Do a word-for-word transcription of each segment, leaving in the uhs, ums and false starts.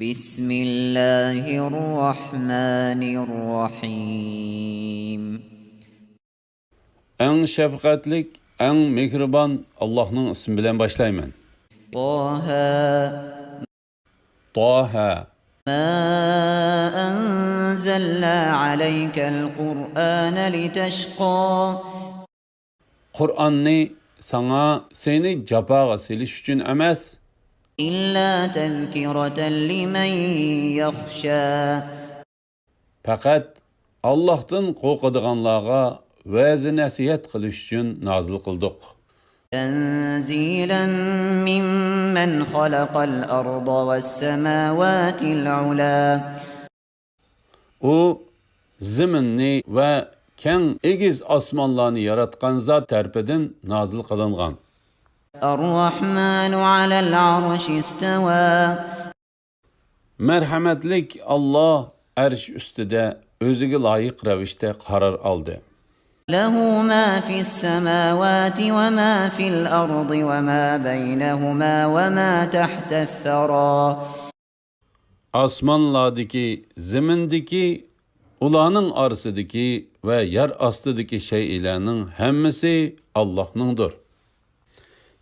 بسم الله الرحمن الرحيم. ئەڭ شەپقەتلىك، ئەڭ مېھرىبان ئاللاھنىڭ ئىسمى بىلەن باشلايمەن. طه. طه. ما أنزلنا عليك القرآن لتشقى. قۇرئاننى ساڭا سېنى جاپاغا سېلىش ئۈچۈن ئەمەس. إلا تذكرة لمن يخشى. پەقەت ئاللاھتىن قورقىدىغانلارغا ۋەزى نەسىھەت قىلىش ئۈچۈن نازىل قىلدۇق. تنزيلا ممن خلق الأرض والسماوات العلى. ئۇ زېمىننى ۋە كەڭ ئېگىز ئاسمانلارنى ياراتقان زات تەرىپىدىن نازىل قىلىنغان. الرحمن على العرش استوى. مەرھەمەتلىك ئاللاھ ئەرش ئۈستىدە ئۆزىگە لايىق رەۋىشتە قارار ئالدى. له ما في السماوات وما في الأرض وما بينهما وما تحت الثرى. ئاسمانلاردىكى، زېمىندىكى، ئۇلارنىڭ ئارىسىدىكى ۋە يەر ئاستىدىكى شەيئىلەرنىڭ ھەممىسى ئاللاھنىڭدۇر.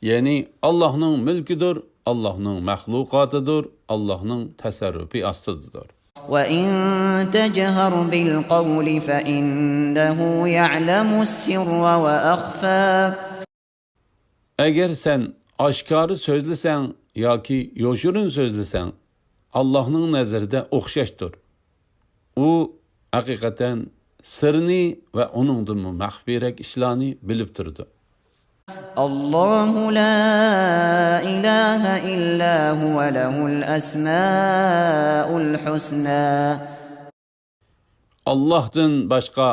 يەنى ئاللاھنىڭ مۈلكىدۇر، ئاللاھنىڭ مەخلۇقاتىدۇر، ئاللاھنىڭ تەسەررۇپى ئاستىدىدۇر. وإن تجهر بالقول فإنه يعلم السر وأخفى. ئەگەر سەن ئاشكارا سۆزلىسەڭ ياكى يوشۇرۇن سۆزلىسەڭ، ئاللاھنىڭ نەزىرىدە ئوخشاشتۇر. ئۇ ھەقىقەتەن سىرنى ۋە ئۇنىڭدىنمۇ مەخپىيرەك ئىشلارنى بىلىپ تۇرىدۇ. الله لا إله إلا هو له الأسماء الحسنى. ئاللاھتىن باشقا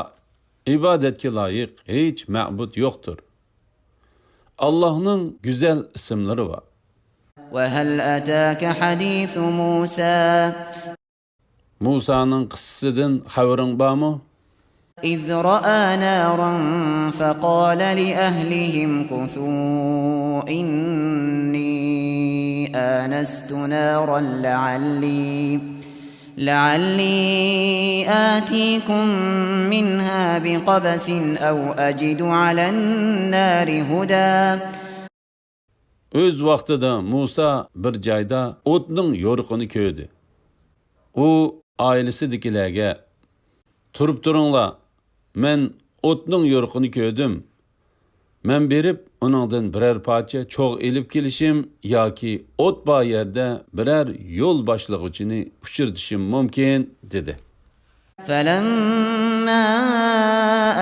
ئىبادەتكە لايىق ھېچ مەبۇد يوقتۇر. ئاللاھنىڭ گۈزەل ئىسىملىرى بار. وهل أتاك حديث موسى. مۇسانىڭ قىسسىسىدىن خەۋىرىڭ بارمۇ؟ إذ رأى نارا فقال لأهله امكثوا إني آنست نارا لعلي لعلي آتيكم منها بقبس أو أجد على النار هدى. ئۆز ۋاقتىدا مۇسا بىر جايدا ئوتنىڭ يورۇقىنى كۆردى. ئۇ ئائىلىسىدىكىلەرگە، تۇرۇپ تۇرۇڭلار، مەن ئوتنىڭ يورۇقىنى كۆردۈم. مەن بېرىپ ئۇنىڭدىن بىرەر پارچە چوغ ئېلىپ كېلىشىم ياكى ئوت بار يەردە بىرەر يول باشلىغۇچىنى ئۇچرىتىشىم مۇمكىن، دېدى. فلما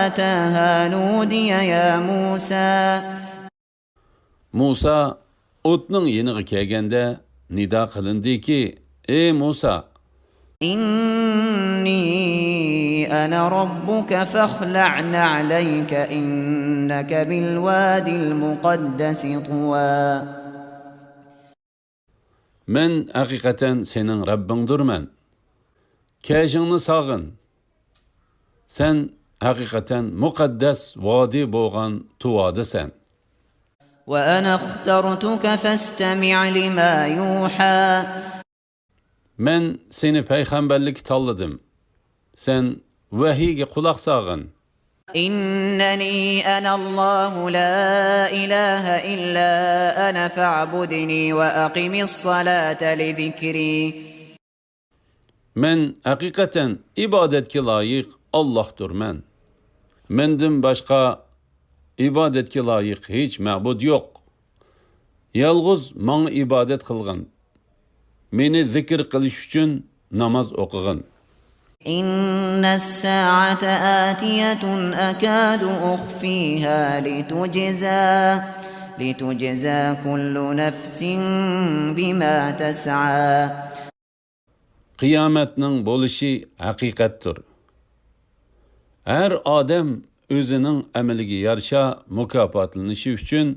أتاها نودي يا موسى. مۇسا ئوتنىڭ يېنىغا كەلگەندە نىدا قىلىندىكى، ئى مۇسا! إني أنا ربك فاخلع نعليك إنك بالواد المقدس طوى. مەن ھەقىقەتەن سېنىڭ رەببىڭدۇرمەن. كەشىڭنى ساغىن. سەن ھەقىقەتەن مۇقەددەس ۋادى بولغان تۇۋادىسەن. وأنا اخترتك فاستمع لما يوحى. مەن سېنى پەيغەمبەرلىككە تاللىدىم. سەن ۋەھىيگە قۇلاق ساغىن. إنني أنا الله لا إله إلا أنا فاعبدني وأقم الصلاة لذكري. مەن ھەقىقەتەن ئىبادەتكە لايىق ئاللاھتۇرمەن. مەندىن باشقا ئىبادەتكە لايىق ھېچ مەبۇد يوق. يالغۇز ماڭا ئىبادەت قىلغىن. مېنى زىكىر قىلىش ئۈچۈن ناماز ئوقۇغىن. إن الساعة آتية أكاد أخفيها لتجزى، لتجزى كل نفس بما تسعى. قىيامەتنىڭ بولۇشى ھەقىقەتتۇر. ھەر ئادەم ئۆزىنىڭ ئەمىلىگە يارىشا مۇكاپاتلىنىشى ئۈچۈن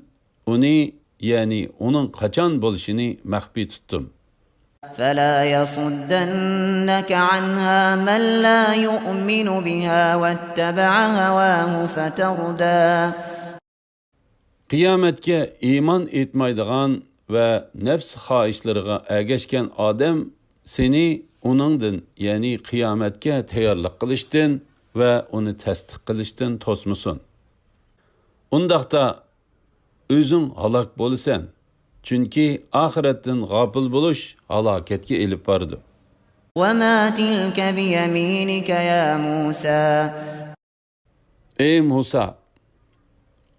ئۇنى، يەنى ئۇنىڭ قاچان بولۇشىنى مەخپىي تۇتتۇم. فلا يصدنك عنها من لا يؤمن بها واتبع هواه فتردى. قىيامەتكە ئىمان ئېيتمايدىغان ۋە نەپس خاھىشلىرىغا ئەگەشكەن ئادەم سېنى ئۇنىڭدىن، يەنى قىيامەتكە تەييارلىق قىلىشتىن ۋە ئۇنى تەستىق قىلىشتىن توسمىسۇن. ئۇنداقتا ئۆزۈڭ ھالاك بولىسەن، چۈنكى ئاخىرەتتىن غاپىل بولۇش ھالاكەتكە ئېلىپ بارىدۇ. وما تلك بيمينك يا موسى. ئەي مۇسا،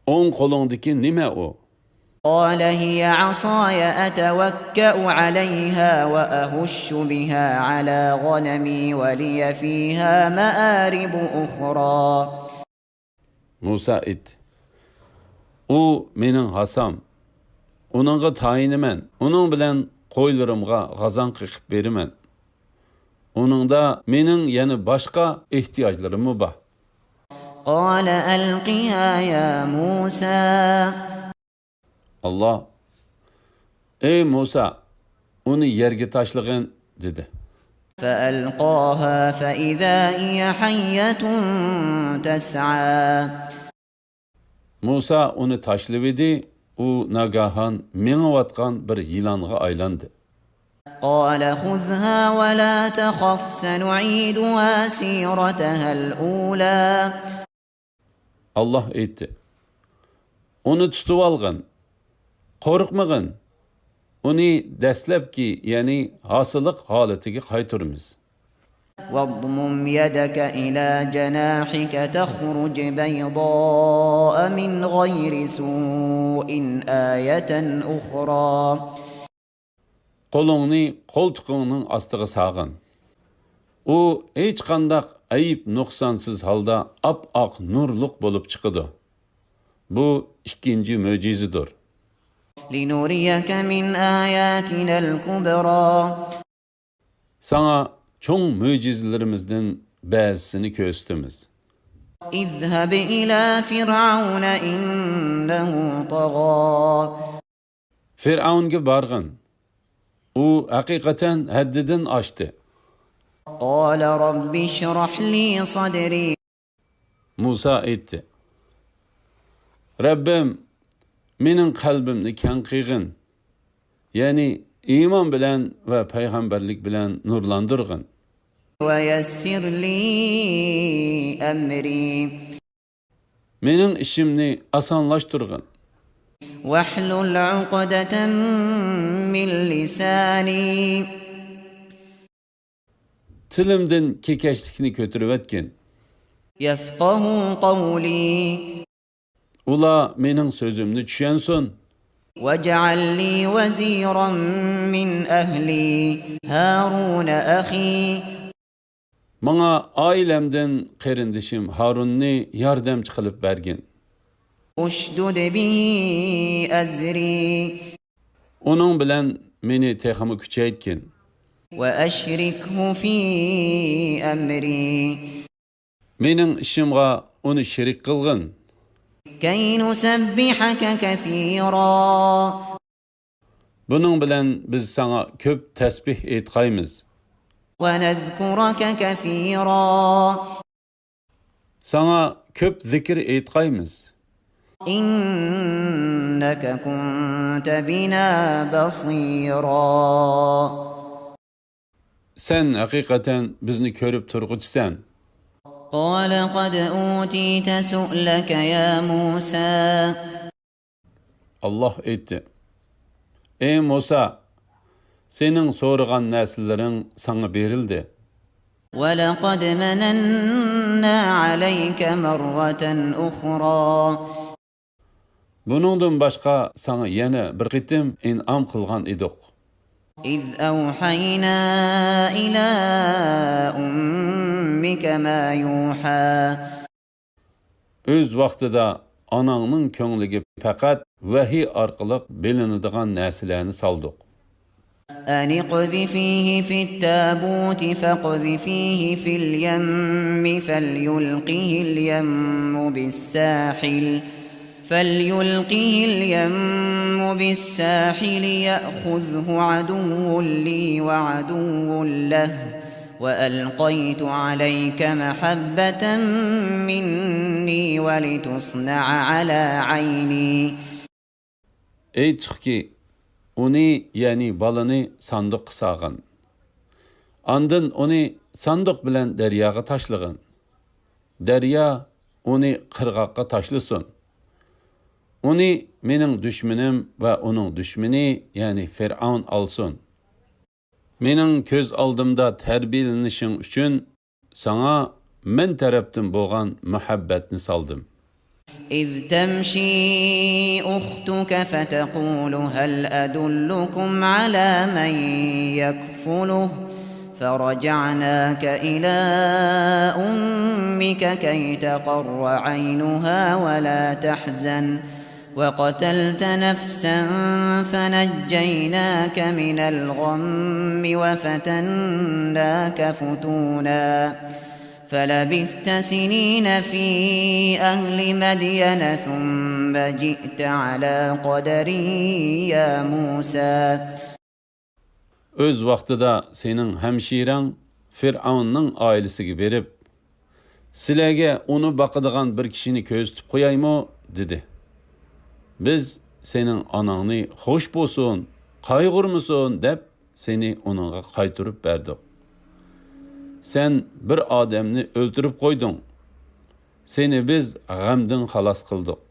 ئوڭ قولۇڭدىكى نېمە ئۇ؟ قال هي عصاي أتوكأ عليها وأهش بها على غنمي ولي فيها مآرب أخرى. مۇسا ئېيتتى، ئۇ مېنىڭ ھاسام، ئۇنىڭغا تايىنىمەن، ئۇنىڭ بىلەن قويلىرىمغا غازاڭ قېقىپ بېرىمەن. ئۇنىڭدا مېنىڭ يەنە باشقا ئېھتىياجلىرىممۇ بار. قال ألقها يا موسى. ئاللا، ئەي مۇسا، ئۇنى يەرگە تاشلىغىن، دېدى. فألقاها فإذا هي حية تسعى. مۇسا ئۇنى تاشلىۋىدى، ئۇ ناگاھان مېڭىۋاتقان بىر يىلانغا ئايلاندى. قال خذها ولا تخف سنعيدها سيرتها الأولى. ئاللا ئېيتتى، ئۇنى تۇتۇۋالغىن، قورقمىغىن، ئۇنى دەسلەپكى، يەنى ھاسىلىق ھالىتىگە قايتۇرىمىز. واضمم يدك إلى جناحك تخرج بيضاء من غير سوء آية أخرى. قولۇڭنى قولتۇقۇڭنىڭ ئاستىغا ساغىن. ئۇ ھېچقانداق ئەيىب-نۇقسانسىز ھالدا ئاپئاق نۇرلۇق بولۇپ چىقىدۇ. بۇ ئىككىنچى مۆجىزىدۇر. لنريك من آياتنا الكبرى. ساڭا چوڭ مۆجىزىلىرىمىزدىن بەزىسىنى كۆرسىتىمىز. اذهب إلى فرعون إنه طغى. فىرئەۋنگە بارغىن. ئۇ ھەقىقەتەن ھەددىدىن ئاشتى. قال رب اشرح لي صدري. مۇسا ئېيتتى، رەببىم، مېنىڭ قەلبىمنى كەڭ قىلغىن، يەنى ئىمان بىلەن ۋە پەيغەمبەرلىك بىلەن نۇرلاندۇرغىن. ويسر لي أمري. مېنىڭ ئىشىمنى ئاسانلاشتۇرغىن. واحلل عقدة من لساني. تىلىمدىن كېكەچلىكنى كۆتۈرۈۋەتكىن. يفقهوا قولي. ئۇلار مېنىڭ سۆزۈمنى چۈشەنسۇن. واجعل لي وزيرا من أهلي هارون أخي. ماڭا ئائىلەمدىن قېرىندىشىم ھارۇننى ياردەمچى قىلىپ بەرگىن. اشدد به أزري. ئۇنىڭ بىلەن مېنى تېخىمۇ كۈچەيتكىن. وأشركه في أمري. مېنىڭ ئىشىمغا ئۇنى شېرىك قىلغىن. كي نسبحك كثيرا. بۇنىڭ بىلەن بىز ساڭا كۆپ تەسبىھ ئېيتقايمىز. ونذكرك كثيرا. ساڭا كۆپ زىكىر ئېيتقايمىز. إنك كنت بنا بصيرا. سەن ھەقىقەتەن بىزنى كۆرۈپ تۇرغۇچىسەن. قال قد أوتيت سؤلك يا موسى. ئاللاھ ئېيتتى، ئەي مۇسا، سېنىڭ سورىغان نەرسىلىرىڭ ساڭا بېرىلدى. ولقد مننا عليك مرة أخرى. بۇنىڭدىن باشقا ساڭا يەنە بىر قېتىم ئىنئام قىلغان ئىدۇق. إذ أوحينا إلى أمك ما يوحى. ئۆز ۋاقتىدا ئاناڭنىڭ كۆڭلىگە پەقەت ۋەھىي ئارقىلىق بىلىنىدىغان نەرسىلەرنى سالدۇق. أن اقذفيه في التابوت فاقذفيه في اليم فليلقه اليم بالساحل، فليلقه اليم بالساحل يأخذه عدو لي وعدو له، وألقيت عليك محبة مني ولتصنع على عيني. ئېيتتۇقكى، ئۇنى، يەنى بالىنى ساندۇققا سالغىن. ئاندىن ئۇنى ساندۇق بىلەن دەرياغا تاشلىغىن. دەريا ئۇنى قىرغاققا تاشلىسۇن. ئۇنى مېنىڭ دۈشمىنىم ۋە ئۇنىڭ دۈشمىنى، يەنى فىرئەۋن ئالسۇن. مېنىڭ كۆز ئالدىمدا تەربىيەلىنىشىڭ ئۈچۈن ساڭا مەن تەرەپتىن بولغان مۇھەببەتنى سالدىم. إذ تمشي أختك فتقول هل أدلكم على من يكفله فرجعناك إلى أمك كي تقر عينها ولا تحزن وقتلت نفسا فنجيناك من الغم وفتناك فتونا فلبثت سنين في أهل مدين ثم جئت على قدر يا موسى. ئۆز ۋاقتىدا سېنىڭ ھەمشىرەڭ فىرئەۋننىڭ ئائىلىسىگە بېرىپ، سىلەرگە ئۇنى باقىدىغان بىر كىشىنى كۆرسىتىپ قويايمۇ؟ دېدى. بىز سېنىڭ ئاناڭنى خوش بولسۇن، قايغۇرمىسۇن دەپ سېنى ئۇنىڭغا قايتۇرۇپ بەردۇق. سەن بىر ئادەمنى ئۆلتۈرۈپ قويدۇڭ. سېنى بىز غەمدىن خالاس قىلدۇق.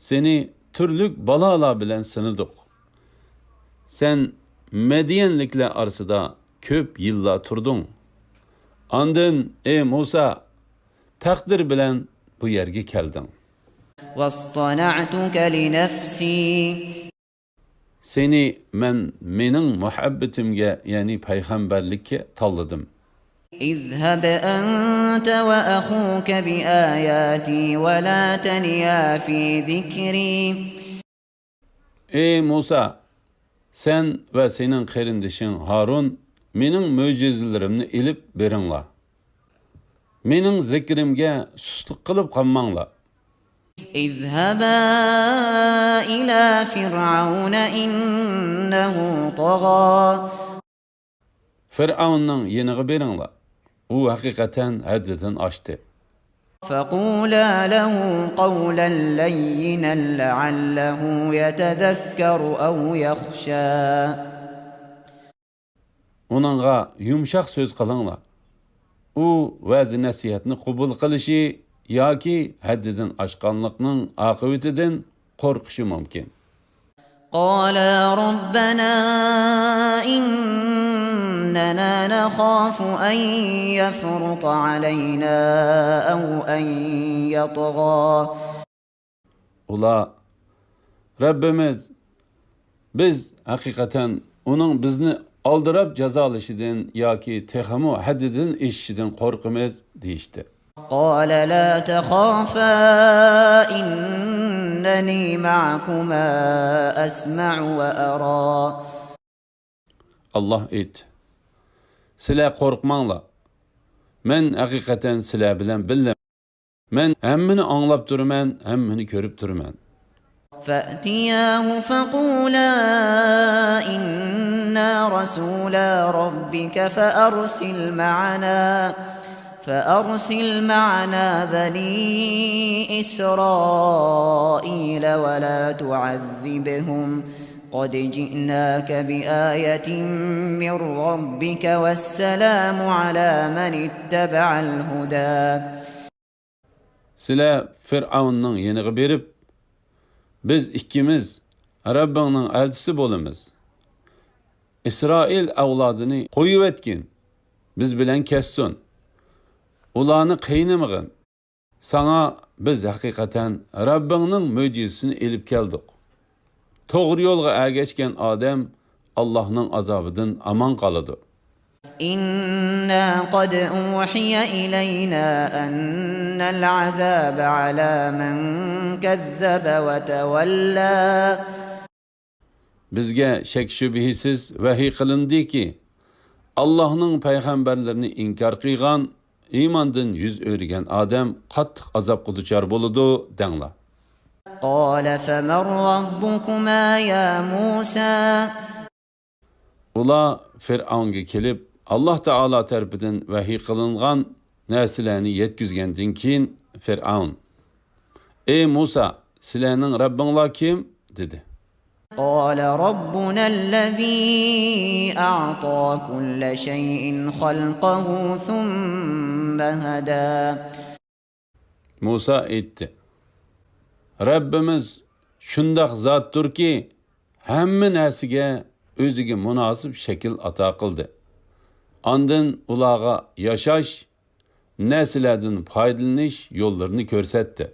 سېنى تۈرلۈك بالالار بىلەن سىنىدۇق. سەن مەديەنلىكلەر ئارىسىدا كۆپ يىللار تۇردۇڭ. ئاندىن، ئەي مۇسا، تەقدىر بىلەن بۇ يەرگە كەلدىڭ. واصطنعتك لنفسي. سېنى مەن مېنىڭ مۇھەببىتىمگە، يەنى پەيغەمبەرلىككە تاللىدىم. اذهب أنت وأخوك بآياتي ولا تنيا في ذكري. ئەي مۇسا، سەن ۋە سېنىڭ قېرىندىشىڭ ھارۇن مېنىڭ مۆجىزىلىرىمنى ئېلىپ بېرىڭلار. مېنىڭ زىكرىمگە سۇسلۇق قىلىپ قالماڭلار. اذهبا إلى فرعون إنه طغى. فىرئەۋننىڭ يېنىغا بېرىڭلار. ئۇ ھەقىقەتەن ھەددىدىن ئاشتى. فقولا له قولا لينا لعله يتذكر أو يخشى. ئۇنىڭغا يۇمشاق سۆز قىلىڭلار. ئۇ ۋەز-نەسىھەتنى قوبۇل قىلىشى ياكى ھەددىدىن ئاشقانلىقنىڭ ئاقىۋىتىدىن قورقۇشى مۇمكىن. قالا ربنا إننا نخاف أن يفرط علينا أو أن يطغى. ئۇلار، رەببىمىز، بىز ھەقىقەتەن ئۇنىڭ بىزنى ئالدىراپ جازالىشىدىن ياكى تېخىمۇ ھەددىدىن ئېشىشىدىن قورقىمىز، دېيىشتى. قال لا تخافا إنني معكما أسمع وأرى. ئاللاھ ئېيتتى، سىلەر قورقماڭلار. مەن ھەقىقەتەن سىلەر بىلەن بىللە. مەن ھەممىنى ئاڭلاپ تۇرىمەن، ھەممىنى كۆرۈپ تۇرىمەن. فأتياه فقولا إنا رسولا ربك فأرسل معنا فأرسل معنا بني إسرائيل ولا تعذبهم قد جئناك بآية من ربك والسلام على من اتبع الهدى. سىلەر فىرئەۋننىڭ يېنىغا بېرىپ، بىز ئىككىمىز رەببىڭنىڭ ئەلچىسى بولىمىز. ئىسرائىل ئەۋلادىنى قويۇۋەتكىن، بىز بىلەن كەتسۇن. ئۇلارنى قىينىمىغىن. ساڭا بىز ھەقىقەتەن رەببىڭنىڭ مۆجىزىسىنى ئېلىپ كەلدۇق. توغرا يولغا ئەگەشكەن ئادەم ئاللاھنىڭ ئازابىدىن ئامان قالىدۇ. إنا قد أوحي إلينا أن العذاب على من كذب وتولى. بىزگە شەك-شۈبھىسىز ۋەھىي قىلىندىكى، ئاللاھنىڭ پەيغەمبەرلىرىنى ئىنكار قىلغان، ئىماندىن يۈز ئۆرۈگەن ئادەم قاتتىق ئازابقا دۇچار بولىدۇ، دەڭلار. قال فمن ربكما يا موسى؟ ئۇلار فىرئەۋنگە كېلىپ، ئاللاھ تائالا تەرىپىدىن ۋەھىي قىلىنغان نەرسىلەرنى يەتكۈزگەندىن كېيىن، فىرئەۋن، ئەي مۇسا، سىلەرنىڭ رەببىڭلار كىم؟ دېدى. قال ربنا الذي أعطى كل شيء خلقه ثم هدى. مۇسا ئېيتتى: رەببىمىز شۇنداق زاتتۇركى، ھەممە نەرسىگە ئۆزىگە مۇناسىپ شەكىل ئاتا قىلدى. ئاندىن ئۇلارغا ياشاش، نەرسىلەردىن پايدىلىنىش يوللىرىنى كۆرسەتتى.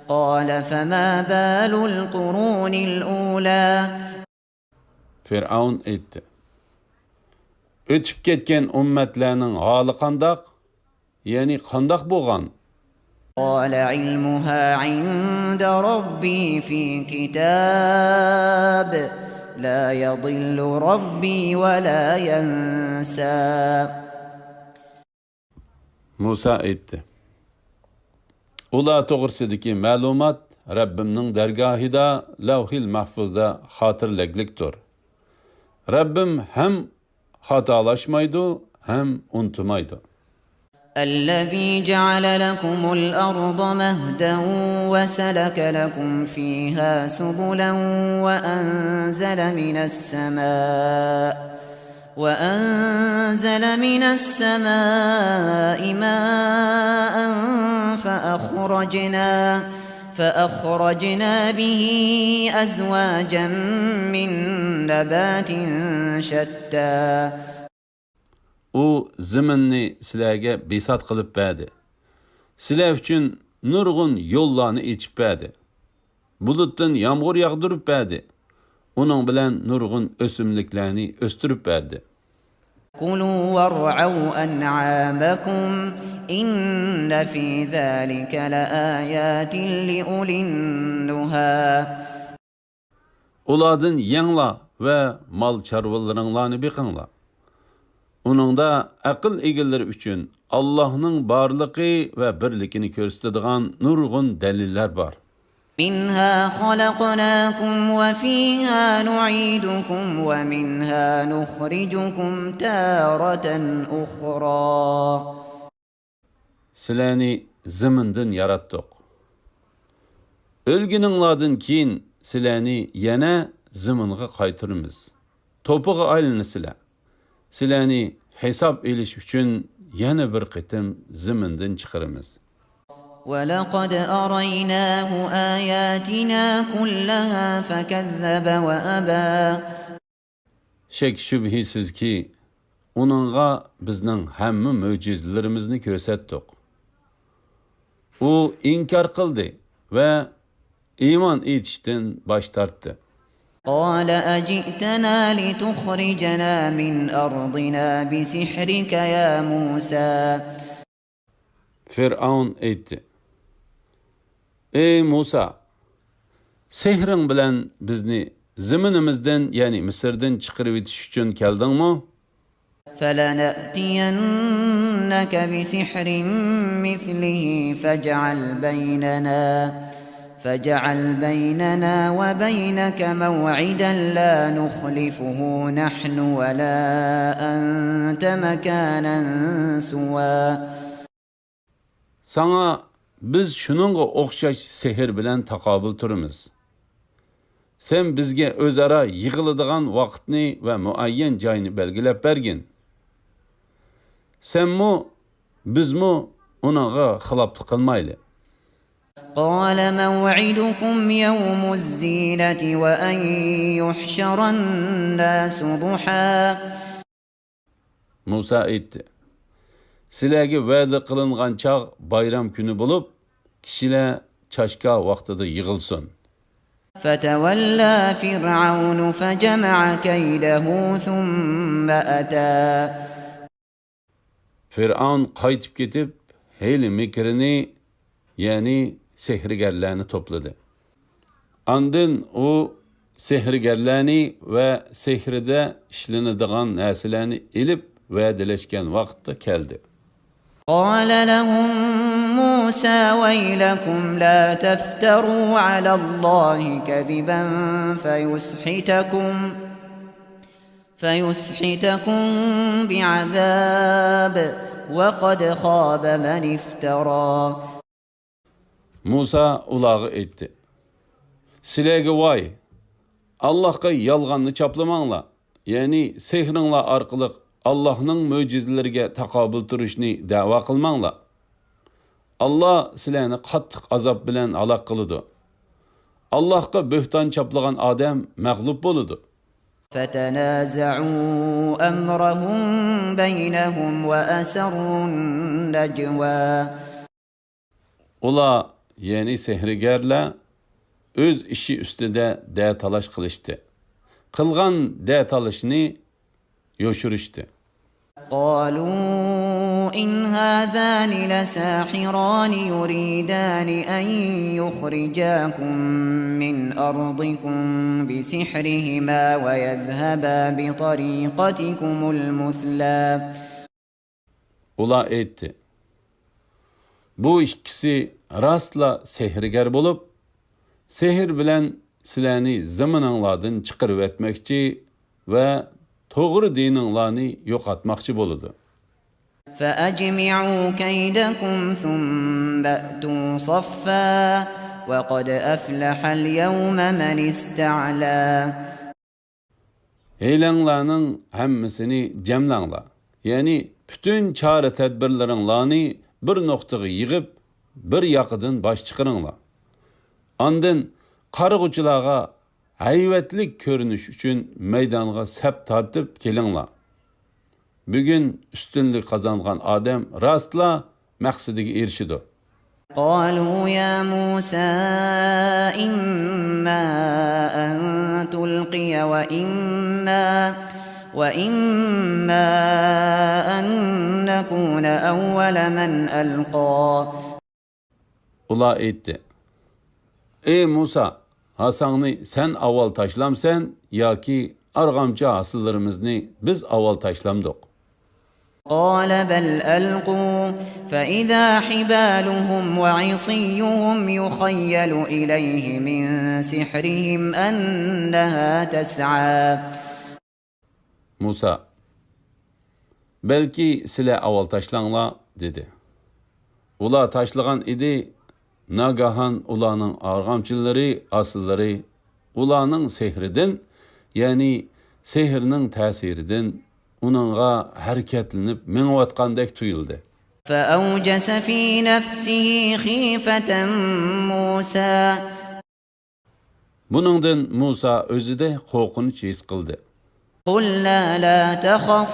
قال فما بال القرون الأولى. فىرئەۋن ئېيتتى: ئۆتۈپ كەتكەن ئۈممەتلەرنىڭ ھالى قانداق؟ يەنى قانداق بولغان؟ قال علمها عند ربي في كتاب لا يضل ربي ولا ينسى. مۇسا ئېيتتى: ئۇلار توغرىسىدىكى مەلۇمات رەببىمنىڭ دەرگاھىدا، لەۋھىل مەھفۇزدا خاتىرىلەكلىكتۇر. رەببىم ھەم خاتالاشمايدۇ، ھەم ئۇنتۇمايدۇ. الذي جعل لكم الأرض مهدا وسلك لكم فيها سبلا وأنزل من السماء وأنزل من السماء ماء فأخرجنا، فأخرجنا به أزواجا من نبات شتى. ئۇ زېمىننى سىلەرگە بىسات قىلىپ بەردى. سىلەر ئۈچۈن نۇرغۇن يوللارنى ئېچىپ بەردى. بۇلۇتتىن يامغۇر ياغدۇرۇپ بەردى. ئۇنىڭ بىلەن نۇرغۇن ئۆسۈملۈكلەرنى ئۆستۈرۈپ بەردى. كلوا وارعوا أنعامكم إن في ذلك لآيات لأولي النهى. ئۇلاردىن يەڭلار ۋە مال چارۋىلىرىڭلارنى بېقىڭلار. ئۇنىڭدا ئەقىل ئىگىلىرى ئۈچۈن ئاللاھنىڭ بارلىقى ۋە بىرلىكىنى كۆرسىتىدىغان نۇرغۇن دەلىللەر بار. منها خلقناكم وفيها نعيدكم ومنها نخرجكم تارة أخرى. سىلەرنى زېمىندىن ياراتتۇق. ئۆلگىنىڭلاردىن كېيىن سىلەرنى يەنە زېمىنغا قايتۇرىمىز. توپىغا ئايلىنىسىلەر. سىلەرنى ھېساب ئېلىش ئۈچۈن يەنە بىر قېتىم زېمىندىن چىقىرىمىز. ولقد أريناه آياتنا كلها فكذب وأبى. شەك-شۈبھىسىزكى، ئۇنىڭغا بىزنىڭ ھەممە مۆجىزىلىرىمىزنى كۆرسەتتۇق. ئۇ ئىنكار قىلدى ۋە ئىمان ئېيتىشتىن باش تارتتى. قال أجئتنا لتخرجنا من أرضنا بسحرك يا موسى. فىرئەۋن ئېيتتى: ئەي مۇسا، سېھرىڭ بىلەن بىزنى زېمىنىمىزدىن، يەنى مىسىردىن چىقىرىۋېتىش ئۈچۈن كەلدىڭمۇ؟ فلنأتينك بسحر مثله فاجعل بيننا، فاجعل بيننا وبينك موعدا لا نخلفه نحن ولا أنت مكانا سوى. ساڭا بىز شۇنىڭغا ئوخشاش سېھىر بىلەن تاقابىل تۇرىمىز. سەن بىزگە ئۆزئارا يىغىلىدىغان ۋاقىتنى ۋە مۇئەييەن جاينى بەلگىلەپ بەرگىن. سەنمۇ، بىزمۇ ئۇنىڭغا خىلاپلىق قىلمايلى. قال موعدكم يوم الزينة وأن يحشر الناس ضحى. مۇسا ئېيتتى: سىلەرگە ۋەدە قىلىنغان چاغ بايرام كۈنى بولۇپ، كىشىلەر چاشكا ۋاقتىدا يىغىلسۇن. فتولى فرعون فجمع كيده ثم أتى. فىرئەۋن قايتىپ كېتىپ، ھىيلە-مىكرىنى، يەنى سېھىرگەرلەرنى توپلىدى. ئاندىن ئۇ سېھىرگەرلەرنى ۋە سېھىردە ئىشلىنىدىغان نەرسىلەرنى ئېلىپ، ۋەدىلەشكەن ۋاقىتتا كەلدى. قال لهم موسى ويلكم لا تفتروا على الله كذبا فيسحتكم، فيسحتكم بعذاب وقد خاب من افترى. مۇسا ئۇلارغا ئېيتتى: سىلەرگە ۋاي! ئاللاھقا يالغاننى چاپلىماڭلار، يەنى سېھرىڭلار ئارقىلىق ئاللاھنىڭ مۆجىزىلىرىگە تاقابىل تۇرۇشنى دەۋا قىلماڭلار. ئاللا سىلەرنى قاتتىق ئازاب بىلەن ھالاك قىلىدۇ. ئاللاھقا بۆھتان چاپلىغان ئادەم مەغلۇپ بولىدۇ. فتنازعوا أمرهم بينهم وأسروا النجوى. ئۇلار، يەنى سېھىرگەرلەر، ئۆز ئىشى ئۈستىدە دەتالاش قىلىشتى. قىلغان دەتالىشىنى يوشۇرۇشتى. قالوا إن هذان لساحران يريدان أن يخرجاكم من أرضكم بسحرهما ويذهبا بطريقتكم المثلى. ئۇلار ئېيتتى، بۇ ئىككىسى راستلا سېھىرگەر بولۇپ، سېھىر بىلەن سىلەرنى زېمىنىڭلاردىن چىقىرىۋەتمەكچى ۋە توغرا دىنىڭلارنى يوقاتماقچى بولىدۇ. فأجمعوا كيدكم ثم أتوا صفا وقد أفلح اليوم من استعلى. ھىيلەڭلارنىڭ ھەممىسىنى جەملەڭلار، يەنى پۈتۈن چارە-تەدبىرلىرىڭلارنى بىر نۇقتىغا يىغىپ، بىر ياقىدىن باش چىقىرىڭلار. ئاندىن قارىغۇچىلارغا ھەيۋەتلىك كۆرۈنۈش ئۈچۈن مەيدانغا سەپ تارتىپ كېلىڭلار. بۈگۈن ئۈستۈنلۈك قازانغان ئادەم راستلا مەقسىتىگە ئېرىشىدۇ. قالوا يا موسى إما أن تلقي وإما وإما أن نكون أول من ألقى. ئۇلار ئېيتتى، ئەي مۇسا، ھاساڭنى سەن ئاۋۋال تاشلامسەن ياكى ئارغامچا ھاسىللىرىمىزنى بىز ئاۋۋال تاشلامدۇق؟ قال بل ألقوا فإذا حبالهم وعصيهم يخيل إليه من سحرهم أنها تسعى. مۇسا، بەلكى سىلەر ئاۋۋال تاشلاڭلار، دېدى. ئۇلار تاشلىغان ئىدى، ناگاھان ئۇلارنىڭ ئارغامچىلىرى، ھاسىللىرى ئۇلارنىڭ سېھرىدىن، يەنى سېھرىنىڭ تەسىرىدىن ئۇنىڭغا ھەرىكەتلىنىپ مېڭىۋاتقاندەك تۇيۇلدى. فأوجس في نفسه خيفة موسى. بۇنىڭدىن مۇسا ئۆزىدە قورقۇنچ ھېس قىلدى. قلنا لا تخف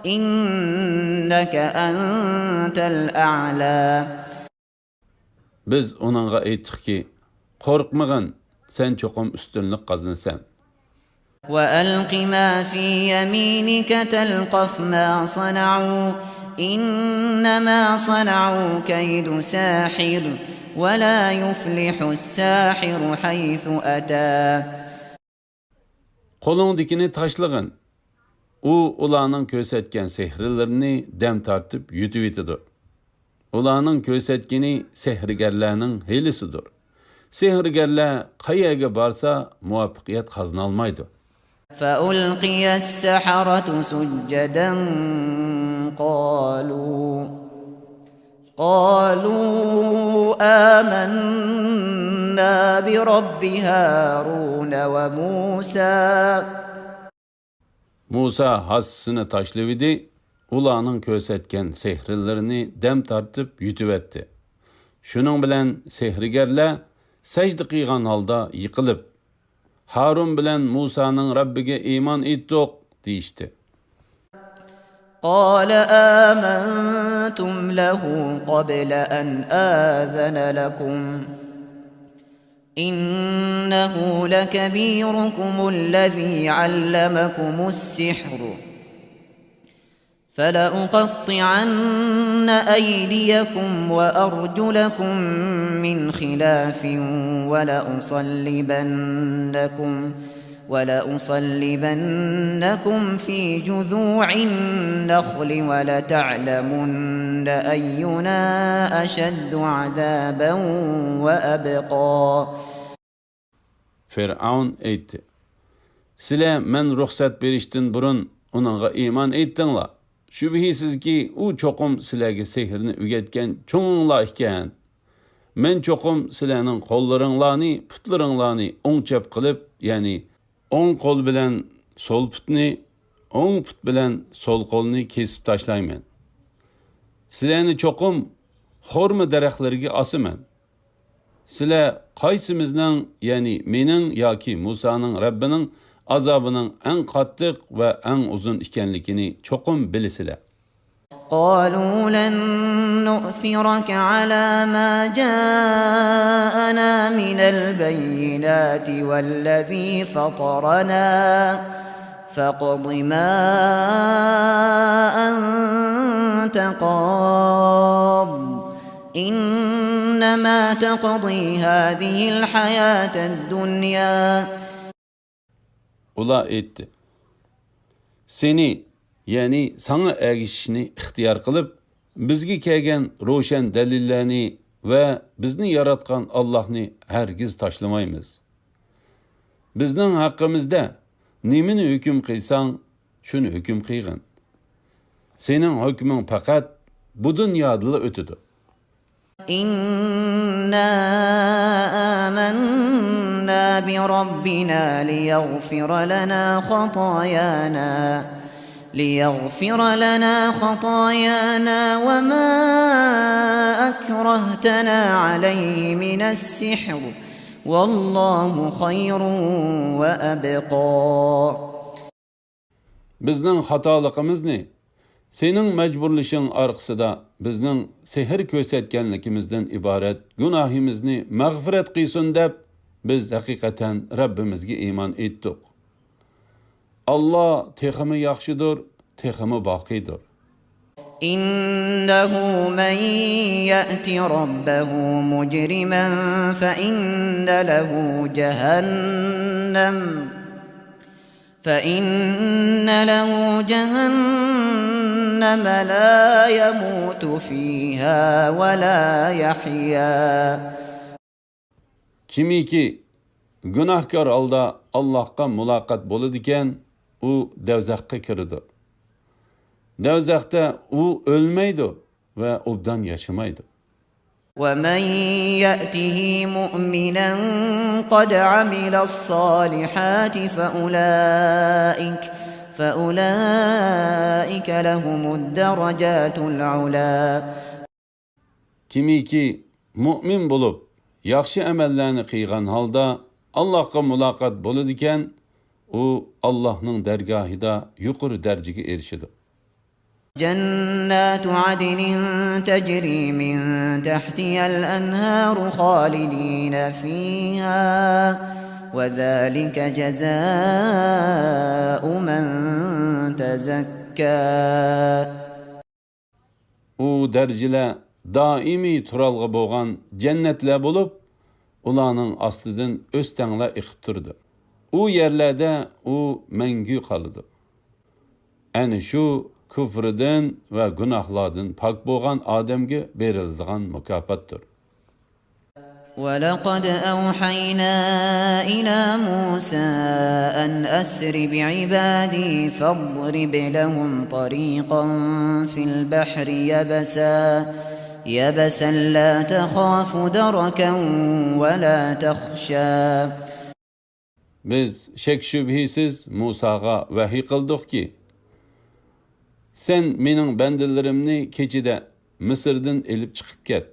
إنك أنت الأعلى. بىز ئۇنىڭغا ئېيتتۇقكى، قورقمىغىن، سەن چوقۇم ئۈستۈنلۈك قازىنىسەن. وألق ما في يمينك تلقف ما صنعوا إنما صنعوا كيد ساحر ولا يفلح الساحر حيث أتى. قولۇڭدىكىنى تاشلىغىن. ئۇ ئۇلارنىڭ كۆرسەتكەن سېھىرلىرىنى دەم تارتىپ يۇتۇۋېتىدۇ. ئۇلارنىڭ كۆرسەتكىنى سېھىرگەرلەرنىڭ ھىيلىسىدۇر. سېھىرگەرلەر قەيەرگە بارسا مۇۋەپپەقىيەت قازىنالمايدۇ. فألقي السحرة سجدا قالوا قالوا آمنا برب هارون وموسى. مۇسا ھاسىسىنى تاشلىۋىدى، ئۇلارنىڭ كۆرسەتكەن سېھىرلىرىنى دەم تارتىپ يۇتۇۋەتتى. شۇنىڭ بىلەن سېھىرگەرلەر سەجدە قىلغان ھالدا يىقىلىپ، ھارۇن بىلەن مۇسانىڭ رەببىگە ئىمان ئېيتتۇق، دېيىشتى. قال آمنتم له قبل أن آذن لكم إنه لكبيركم الذي علمكم السحر فلأقطعن أيديكم وأرجلكم من خلاف ولأصلبنكم ولأصلبنكم في جذوع النخل ولتعلمن أينا أشد عذابا وأبقى. فىرئەۋن ئېيتتى، سىلەر مەن رۇخسەت بېرىشتىن بۇرۇن ئۇنىڭغا ئىمان ئېيتتىڭلار. شۈبھىسىزكى، ئۇ چوقۇم سىلەرگە سېھىرنى ئۆگەتكەن چوڭۇڭلار ئىكەن. مەن چوقۇم سىلەرنىڭ قوللىرىڭلارنى، پۇتلىرىڭلارنى ئوڭ چەپ قىلىپ، يەنى ئوڭ قول بىلەن سول پۇتنى، ئوڭ پۇت بىلەن سول قولنى كېسىپ تاشلايمەن. سىلەرنى چوقۇم خورما دەرەخلىرىگە ئاسىمەن. سىلەر قايسىمىزنىڭ، يەنى مېنىڭ ياكى مۇسانىڭ رەببىنىڭ ئازابىنىڭ ئەڭ قاتتىق ۋە ئەڭ ئۇزۇن ئىكەنلىكىنى چوقۇم بىلىسىلەر. قالوا لن نؤثرك على ما جاءنا من البينات والذي فطرنا فاقض ما أنت قاض إنما تقضي هذه الحياة الدنيا. ئۇلار ئېيتتى، سېنى، يەنى ساڭا ئەگىشىشنى ئىختىيار قىلىپ، بىزگە كەلگەن روشەن دەلىللەرنى ۋە بىزنى ياراتقان ئاللاھنى ھەرگىز تاشلىمايمىز. بىزنىڭ ھەققىمىزدە نېمىنى ھۆكۈم قىلساڭ، شۇنى ھۆكۈم قىلغىن. سېنىڭ ھۆكمۈڭ پەقەت بۇ دۇنيادىلا ئۆتىدۇ. إنا آمنا بربنا ليغفر لنا خطايانا ليغفر لنا خطايانا وما أكرهتنا عليه من السحر والله خير وأبقى. بىزنىڭ خاتالىقىمىزنى، سېنىڭ مەجبۇرلىشىڭ ئارقىسىدا بىزنىڭ سېھىر كۆرسەتكەنلىكىمىزدىن ئىبارەت گۇناھىمىزنى مەغپىرەت قىلسۇن دەپ، بىز ھەقىقەتەن رەببىمىزگە ئىمان ئېيتتۇق. ئاللا تېخىمۇ ياخشىدۇر، تېخىمۇ باقىيدۇر. إنه من يأت ربه مجرما فإن له جهنم فإن له جهنم لا يموت فيها ولا يحيا. كىمكى گۇناھكار ھالدا ئاللاھقا مۇلاقات بولىدىكەن، ئۇ دەۋزەخكە كىرىدۇ. دەۋزەختە ئۇ ئۆلمەيدۇ ۋە ئوبدان ياشىمايدۇ. ومن يأته مؤمنا قد عمل الصالحات فأولئك فأولئك لهم الدرجات العلى. كىمكى مۇئمىن بولۇپ، ياخشى ئەمەللەرنى قىلغان ھالدا ئاللاھقا مۇلاقات بولىدىكەن، ئۇ ئاللاھنىڭ دەرگاھىدا يۇقىرى دەرىجىگە ئېرىشىدۇ. جنات عدن تجري من تحتها الأنهار خالدين فيها وذلك جزاء من تزكى. ئۇ دەرىجىلەر دائىمىي تۇرالغۇ بولغان جەننەتلەر بولۇپ، ئۇلارنىڭ ئاستىدىن ئۆستەڭلەر ئېقىپ تۇرىدۇ. ئۇ يەرلەردە ئۇ مەڭگۈ قالىدۇ. ئەنە شۇ كۇفرىدىن ۋە گۇناھلاردىن پاك بولغان ئادەمگە بېرىلىدىغان مۇكاپاتتۇر. ولقد أوحينا إلى موسى أن أسر بعبادي فاضرب لهم طريقا في البحر يبسا يبسا لا تخاف دركا ولا تخشى. بىز شەك-شۈبھىسىز مۇساغا ۋەھىي قىلدۇقكى، سەن مېنىڭ بەندىلىرىمنى كېچىدە مىسىردىن ئېلىپ چىقىپ كەت.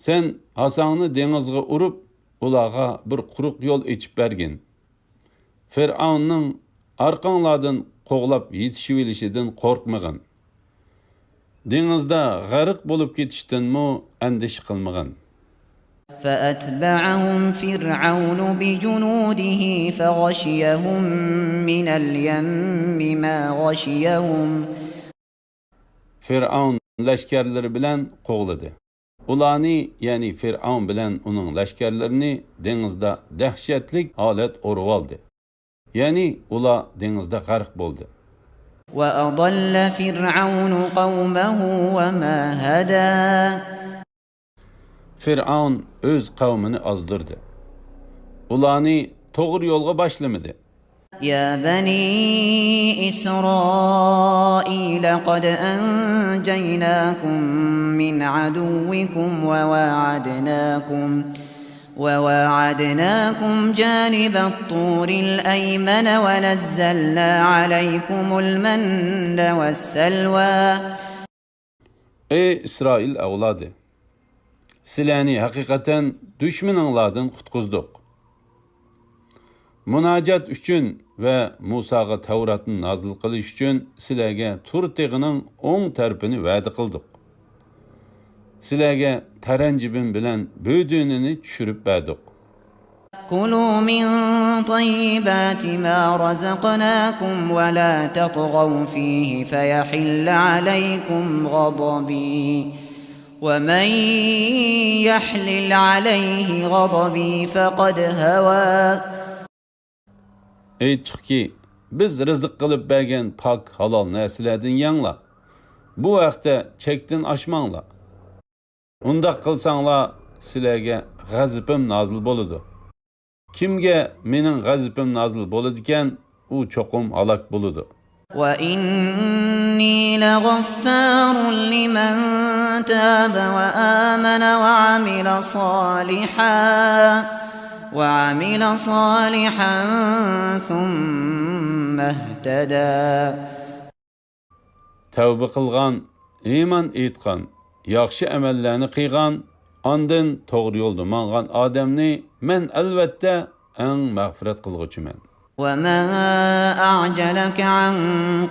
سەن ھاساڭنى دېڭىزغا ئۇرۇپ، ئۇلارغا بىر قۇرۇق يول ئېچىپ بەرگىن. فىرئەۋننىڭ ئارقاڭلاردىن قوغلاپ يېتىشىۋېلىشىدىن قورقمىغىن. دېڭىزدا غەرق بولۇپ كېتىشتىنمۇ ئەندىشە قىلمىغىن. فأتبعهم فرعون بجنوده فغشيهم من اليم ما غشيهم. فىرئەۋن لەشكەرلىرى بىلەن قوغلىدى. ئۇلارنى، يەنى فىرئەۋن بىلەن ئۇنىڭ لەشكەرلىرىنى دېڭىزدا دەھشەتلىك ھالەت ئورىۋالدى. يەنى ئۇلار دېڭىزدا غەرق بولدى. وأضل فرعون قومه وما هدى. فىرئەۋن ئۆز قەۋمىنى ئازدۇردى. ئۇلارنى توغرا يولغا باشلىمىدى. يا بني إسرائيل قد أنجيناكم من عدوكم وواعدناكم وواعدناكم جانب الطور الأيمن ونزلنا عليكم المن والسلوى. ئەي ئىسرائىل ئەۋلادى! سىلەرنى ھەقىقەتەن دۈشمىنىڭلاردىن قۇتقۇزدۇق. مۇناجات ئۈچۈن ۋە مۇساغا تەۋراتنى نازىل قىلىش ئۈچۈن سىلەرگە تۇر تېغىنىڭ ئوڭ تەرىپىنى ۋەدە قىلدۇق. سىلەرگە تەرەنجىبىن بىلەن بۆدۈنىنى چۈشۈرۈپ بەردۇق. كلوا من طيبات ما رزقناكم ولا تطغوا فيه فيحل عليكم غضبي. ومن يحلل عليه غضبي فقد هوى. ئېيتتۇقكى، بىز رىزىق قىلىپ بەرگەن پاك، ھالال نەرسىلەردىن يەڭلار. بۇ ھەقتە چەكتىن ئاشماڭلار. ئۇنداق قىلساڭلار، سىلەرگە غەزىپىم نازىل بولىدۇ. كىمگە مېنىڭ غەزىپىم نازىل بولىدىكەن، ئۇ چوقۇم ھالاك بولىدۇ. وإني لغفار لمن تاب وآمن وعمل صالحا وعمل صالحا ثم اهتدى. تەۋبە قىلغان، ئىمان ئېيتقان، ياخشى ئەمەللەرنى قىلغان، ئاندىن توغرا يولدا ماڭغان ئادەمنى مەن ئەلۋەتتە ئەڭ مەغپىرەت قىلغۇچىمەن. وما أعجلك عن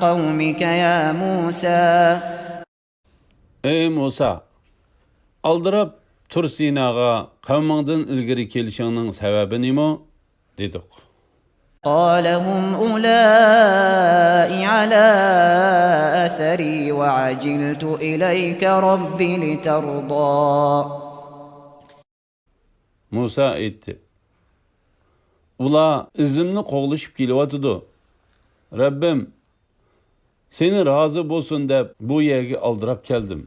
قومك يا موسى. ئەي مۇسا! ئالدىراپ تۇر سىناغا قەۋمىڭدىن ئىلگىرى كېلىشىڭنىڭ سەۋەبى نېمە؟ دېدۇق. قال هم أولاء على أثري وعجلت إليك رب لترضى. مۇسا ئېيتتى، ئۇلار ئىزىمنى قوغلىشىپ كېلىۋاتىدۇ. رەببىم، سېنى رازى بولسۇن دەپ بۇ يەرگە ئالدىراپ كەلدىم.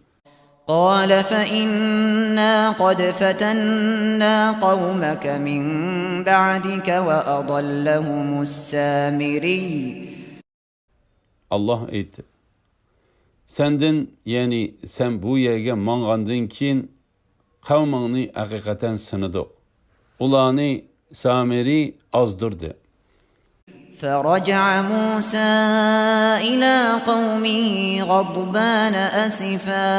قال فإنا قد فتنا قومك من بعدك وأضلهم السامري. ئاللاھ ئېيتتى، سەندىن، يەنى سەن بۇ يەرگە ماڭغاندىن كېيىن قەۋمىڭنى ھەقىقەتەن سىنىدۇق. ئۇلارنى سامىرى ئازدۇردى. فرجع موسى إلى قومه غضبان أسفا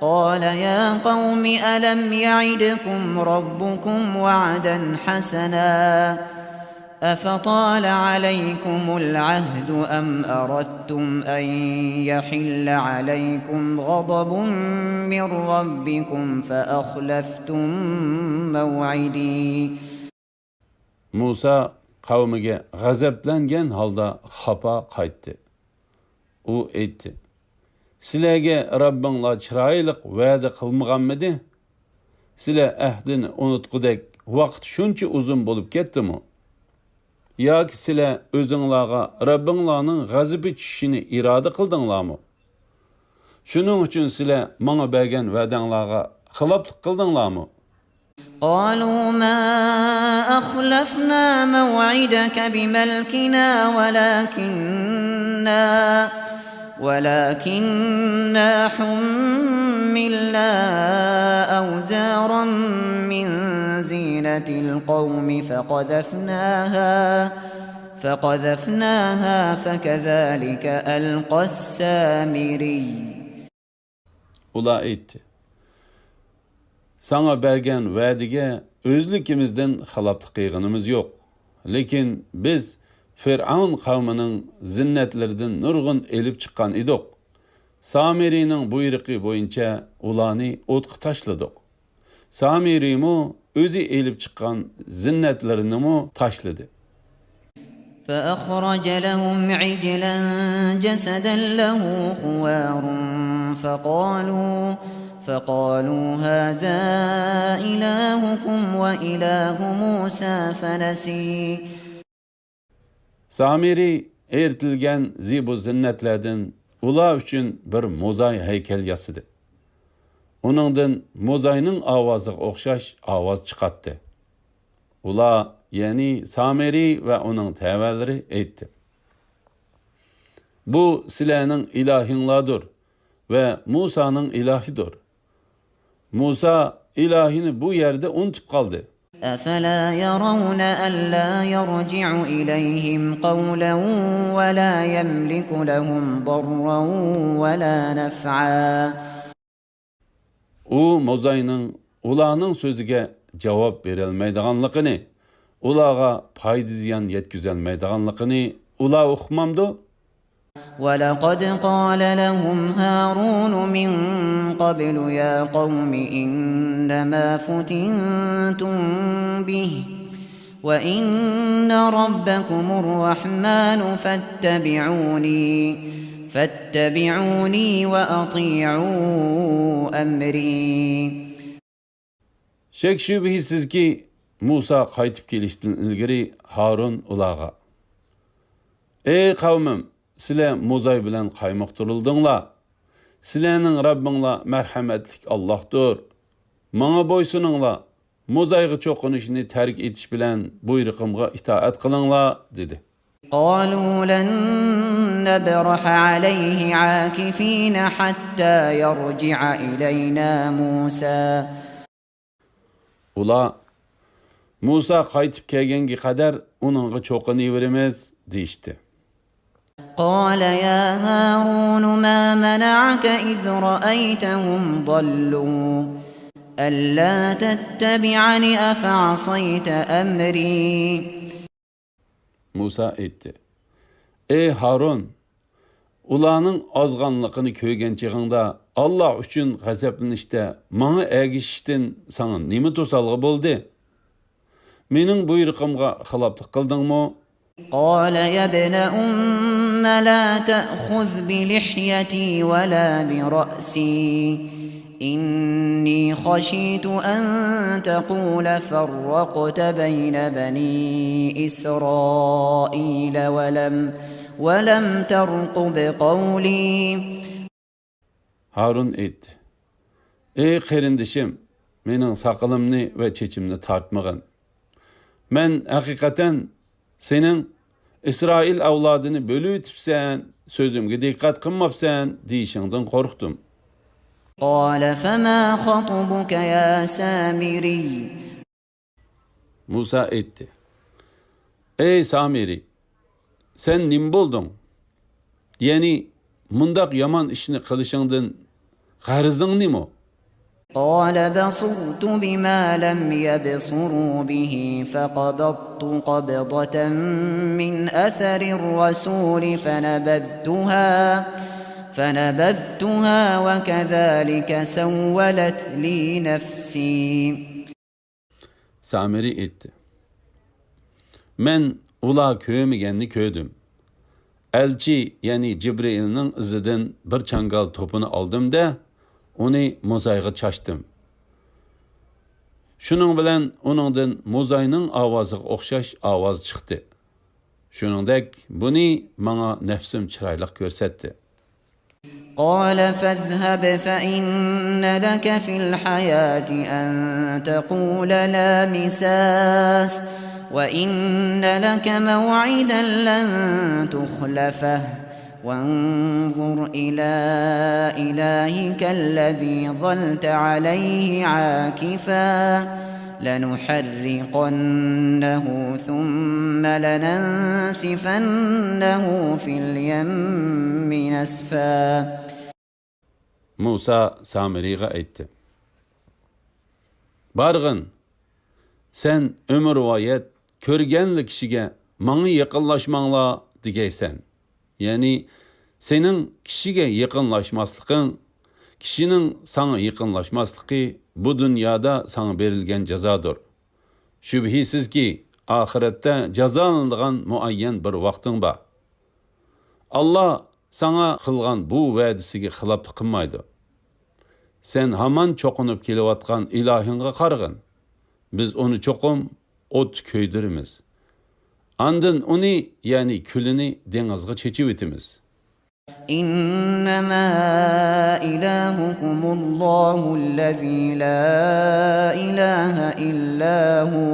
قال يا قوم ألم يعدكم ربكم وعدا حسنا أفطال عليكم العهد أم أردتم أن يحل عليكم غضب من ربكم فأخلفتم موعدي. مۇسا قەۋمىگە غەزەپلەنگەن ھالدا خاپا قايتتى. ئۇ ئېيتتى، سىلەرگە رەببىڭلار چىرايلىق ۋەدە قىلمىغانمىدى؟ سىلەر ئەھدىنى ئۇنتقۇدەك ۋاقىت شۇنچە ئۇزۇن بولۇپ كەتتىمۇ؟ ياكى سىلەر ئۆزۈڭلارغا رەببىڭلارنىڭ غەزىپى چۈشۈشىنى ئىرادە قىلدىڭلارمۇ؟ شۇنىڭ ئۈچۈن سىلەر ماڭا بەرگەن ۋەدەڭلارغا خىلاپلىق قىلدىڭلارمۇ؟ قالوا ما أخلفنا موعدك بملكنا ولكنا ولكنا حملنا أوزارا من زينة القوم فقذفناها فقذفناها فكذلك ألقى السامري. ئۇلار ئېيتتى، ساڭا بەرگەن ۋەدىگە ئۆزلۈكىمىزدىن خىلاپلىق قىلغىنىمىز يوق. لېكىن بىز فىرئەۋن قەۋمىنىڭ زىننەتلىرىدىن نۇرغۇن ئېلىپ چىققان ئىدۇق. سامىرىنىڭ بۇيرۇقى بويىچە ئۇلارنى ئوتقا تاشلىدۇق. سامىرىمۇ ئۆزى ئېلىپ چىققان زىننەتلىرىنىمۇ تاشلىدى. فأخرج لهم عجلا جسدا له خوار فقالوا فقالوا هذا إلهكم وإله موسى فنسي. سامىرى ئېرىتىلگەن زىبۇ زىننەتلەردىن ئۇلار ئۈچۈن بىر موزاي ھەيكەل ياسىدى. ئۇنىڭدىن موزاينىڭ ئاۋازىغا ئوخشاش ئاۋاز چىقاتتى. ئۇلار، يەنى سامىرى ۋە ئۇنىڭ تەۋەلىرى ئېيتتى، بۇ سىلەرنىڭ ئىلاھىڭلاردۇر ۋە مۇسانىڭ ئىلاھىدۇر. مۇسا ئىلاھىنى بۇ يەردە ئۇنتۇپ قالدى. أفلا يرون ألا يرجع إليهم قولا ولا يملك لهم ضرا ولا نفعا. ئۇ موزاينىڭ ئۇلارنىڭ سۆزىگە جاۋاب بېرەلمەيدىغانلىقىنى، ئۇلارغا پايدا-زىيان يەتكۈزەلمەيدىغانلىقىنى ئۇلار ئۇقمامدۇ؟ ولقد قال لهم هارون من قبل يا قوم إنما فتنتم به وإن ربكم الرحمن فاتبعوني، فاتبعوني وأطيعوا أمري. شەك-شۈبھىسىزكى، مۇسا قايتىپ كېلىشتىن ئىلگىرى ھارۇن ئۇلارغا: ئەي قەۋمىم، سىلەر موزاي بىلەن قايمۇقتۇرۇلدۇڭلار. سىلەرنىڭ رەببىڭلار مەرھەمەتلىك ئاللاھتۇر. ماڭا بويسۇنۇڭلار. موزايغا چوقۇنۇشنى تەرك ئېتىش بىلەن بۇيرۇقۇمغا ئىتائەت قىلىڭلار، دېدى. قالوا لن نبرح عليه عاكفين حتى يرجع إلينا موسى. ئۇلار: مۇسا قايتىپ كەلگەنگە قەدەر ئۇنىڭغا چوقۇنۇۋېرىمىز، دېيىشتى. قال يا هارون ما منعك إذ رأيتهم ضلوا ألا تتبعن أفعصيت أمري. مۇسا ئېيتتى: ئەي ھارۇن، ئۇلارنىڭ ئازغانلىقىنى كۆرگەن چېغىڭدا، ئاللا ئۈچۈن غەزەپلىنىشتە ماڭا ئەگىشىشتىن ساڭا نېمە توسالغۇ بولدى؟ مېنىڭ بۇيرۇقۇمغا خىلاپلىق قىلدىڭمۇ؟ قال يا ابن أم لا تأخذ بلحيتي ولا برأسي إني خشيت أن تقول فرقت بين بني إسرائيل ولم، ولم ترقب قولي. ھارۇن ئېيتتى: ئەي قېرىندىشىم، مېنىڭ ساقىلىمنى ۋە چېچىمنى تارتمىغىن. مەن ھەقىقەتەن سېنىڭ ئىسرائىل ئەۋلادىنى بۆلۈۋېتىپسەن، سۆزۈمگە دىققەت قىلماپسەن دېيىشىڭدىن قورقتۇم. قال فما خطبك يا سامري. مۇسا ئېيتتى: ئەي سامىرى، سەن نېمە بولدۇڭ؟ يەنى مۇنداق يامان ئىشنى قىلىشىڭدىن غەرىزىڭ نېمە؟ قال بصرت بما لم يبصروا به فقبضت قبضة من أثر الرسول فنبذتها، فنبذتها وكذلك سولت لي نفسي. سامىرى ئېيتتى: مەن ئۇلار كۆرمىگەننى كۆردۈم. ئەلچى، يەنى جىبرىئىلنىڭ ئىزىدىن بىر چاڭگال توپىنى ئالدىم-دە، ئۇنى موزايغا چاچتىم. شۇنىڭ بىلەن ئۇنىڭدىن موزاينىڭ ئاۋازىغا ئوخشاش ئاۋاز چىقتى. شۇنىڭدەك بۇنى ماڭا نەپسىم چىرايلىق كۆرسەتتى. قال فاذهب فإن لك في الحياة أن تقول لا مساس وإن لك موعدا لن تخلفه وانظر إلى إلهك الذي ظلت عليه عاكفا لنحرقنه ثم لننسفنه في اليم نسفا. مۇسا سامىرىغا ئېيتتى: بارغىن، سەن ئۆمۈرۋايەت كۆرگەنلا كىشىگە ماڭا يېقىنلاشماڭلار دېگەيسەن. يەنى سېنىڭ كىشىگە يېقىنلاشماسلىقىڭ، كىشىنىڭ ساڭا يېقىنلاشماسلىقى بۇ دۇنيادا ساڭا بېرىلگەن جازادۇر. شۈبھىسىزكى، ئاخىرەتتە جازالىنىدىغان مۇئەييەن بىر ۋاقتىڭ بار. ئاللا ساڭا قىلغان بۇ ۋەدىسىگە خىلاپلىق قىلمايدۇ. سەن ھامان چوقۇنۇپ كېلىۋاتقان ئىلاھىڭغا قارىغىن. بىز ئۇنى چوقۇم ئوتتا كۆيدۈرىمىز. ئاندىن ئۇنى، يەنى كۈلىنى دېڭىزغا چېچىۋېتىمىز. إنما إلهكم الله الذي لا إله إلا هو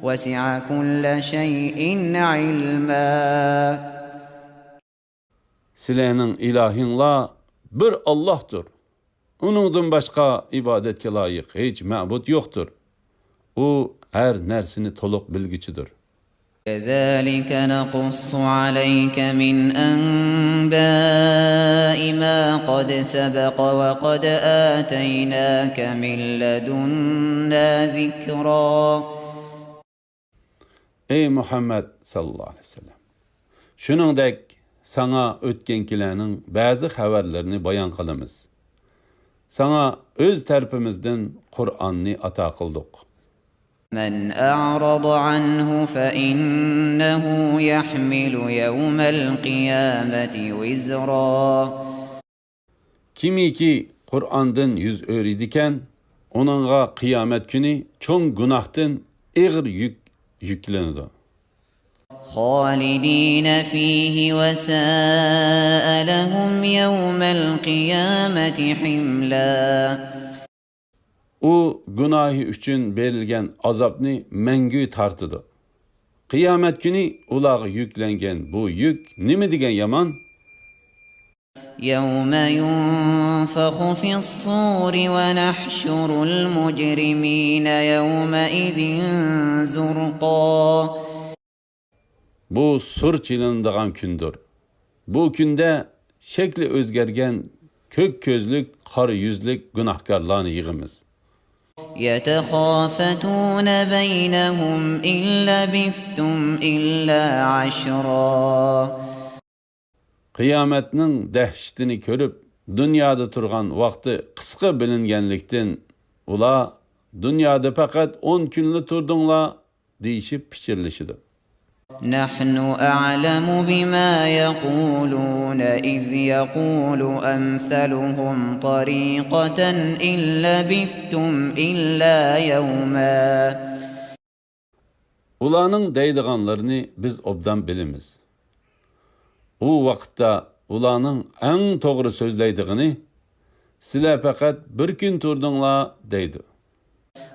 وسع كل شيء علما. سىلەرنىڭ ئىلاھىڭلار بىر ئاللاھتۇر. ئۇنىڭدىن باشقا ئىبادەتكە لايىق ھېچ مەبۇد يوقتۇر. ئۇ ھەر نەرسىنى تولۇق بىلگۈچىدۇر. كذلك نقص عليك من أنباء ما قد سبق وقد آتيناك من لدنا ذكرا. ئەي مۇھەممەد ساللاللاھۇ ئەلەيھى ۋەسەللەم! شۇنىڭدەك ساڭا ئۆتكەنكىلەرنىڭ بەزى خەۋەرلىرىنى بايان قىلىمىز. ساڭا ئۆز تەرىپىمىزدىن قۇرئاننى ئاتا قىلدۇق. من أعرض عنه فإنه يحمل يوم القيامة وزرا. كىمكى قۇرئاندىن يۈز ئۆرۈيدىكەن، ئۇنىڭغا قىيامەت كۈنى چوڭ گۇناھتىن ئېغىر يۈك يۈكلىنىدۇ. خالدين فيه وساء لهم يوم القيامة حملا. ئۇ گۇناھى ئۈچۈن بېرىلگەن ئازابنى مەڭگۈ تارتىدۇ. قىيامەت كۈنى ئۇلارغا يۈكلەنگەن بۇ يۈك نېمە دېگەن يامان! يوم ينفخ في الصور ونحشر المجرمين يومئذ زرقا. بۇ سۇر چېلىنىدىغان كۈندۇر. بۇ كۈندە شەكلى ئۆزگەرگەن، كۆك كۆزلۈك، قارا يۈزلۈك گۇناھكارلارنى يىغىمىز. يتخافتون بينهم إن لبثتم إلا عشرا. قىيامەتنىڭ دەھشىتىنى كۆرۈپ، دۇنيادا تۇرغان ۋاقتى قىسقا بىلىنگەنلىكتىن، ئۇلار، دۇنيادا پەقەت ئون كۈنلا تۇردۇڭلار، دېيىشىپ پىچىرلىشىدۇ. نحن أعلم بما يقولون إذ يقول أمثلهم طريقة إن لبثتم إلا يوما. ئۇلارنىڭ دەيدىغانلىرىنى بىز ئوبدان بىلىمىز. ئۇ ۋاقىتتا ئۇلارنىڭ ئەڭ توغرا سۆزلەيدىغىنى، سىلەر پەقەت بىر كۈن تۇردۇڭلار، دەيدۇ.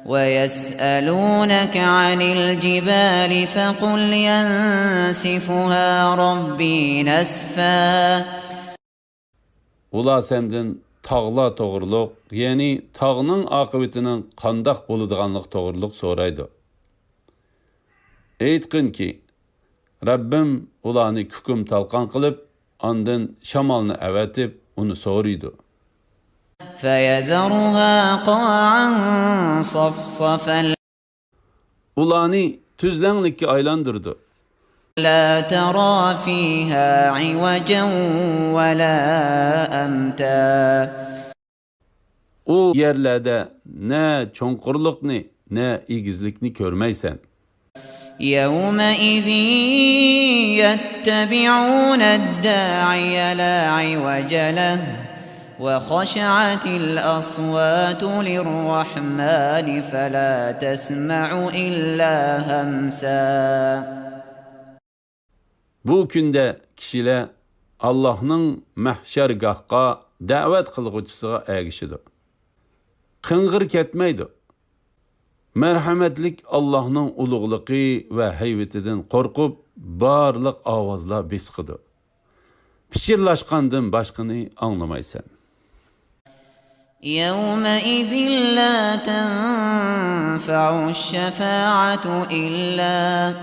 ويسألونك عن الجبال فقل ينسفها ربي نسفا. ئۇلار سەندىن تاغلار توغرۇلۇق، يەنى تاغنىڭ ئاقىۋىتىنىڭ قانداق بولىدىغانلىقى توغرۇلۇق سورايدۇ. ئېيتقىنكى، رەببىم ئۇلارنى كۇكۇم تالقان قىلىپ، ئاندىن شامالنى ئەۋەتىپ، ئۇنى سورۇيدۇ. فيذرها قاعا صفصفا. ئۇلارنى تۈزلەڭلىككە ئايلاندۇرىدۇ. لا ترى فيها عوجا ولا أمتا. ئۇ يەرلەردە نە چوڭقۇرلۇقنى، نە ئېگىزلىكنى كۆرمەيسەن. يومئذ يتبعون الداعي لا عوج له وخشعت الأصوات للرحمن فلا تسمع إلا همسا. بۇ كۈندە كىشىلەر ئاللاھنىڭ مەھشەرگاھقا دەۋەت قىلغۇچىسىغا ئەگىشىدۇ. قىڭغىر كەتمەيدۇ. مەرھەمەتلىك ئاللاھنىڭ ئۇلۇغلۇقى ۋە ھەيۋىتىدىن قورقۇپ، بارلىق ئاۋازلار بېسىقىدۇ. پىچىرلاشقاندىن باشقىنى ئاڭلىمايسەن. يومئذ لا تنفع الشفاعة إلا،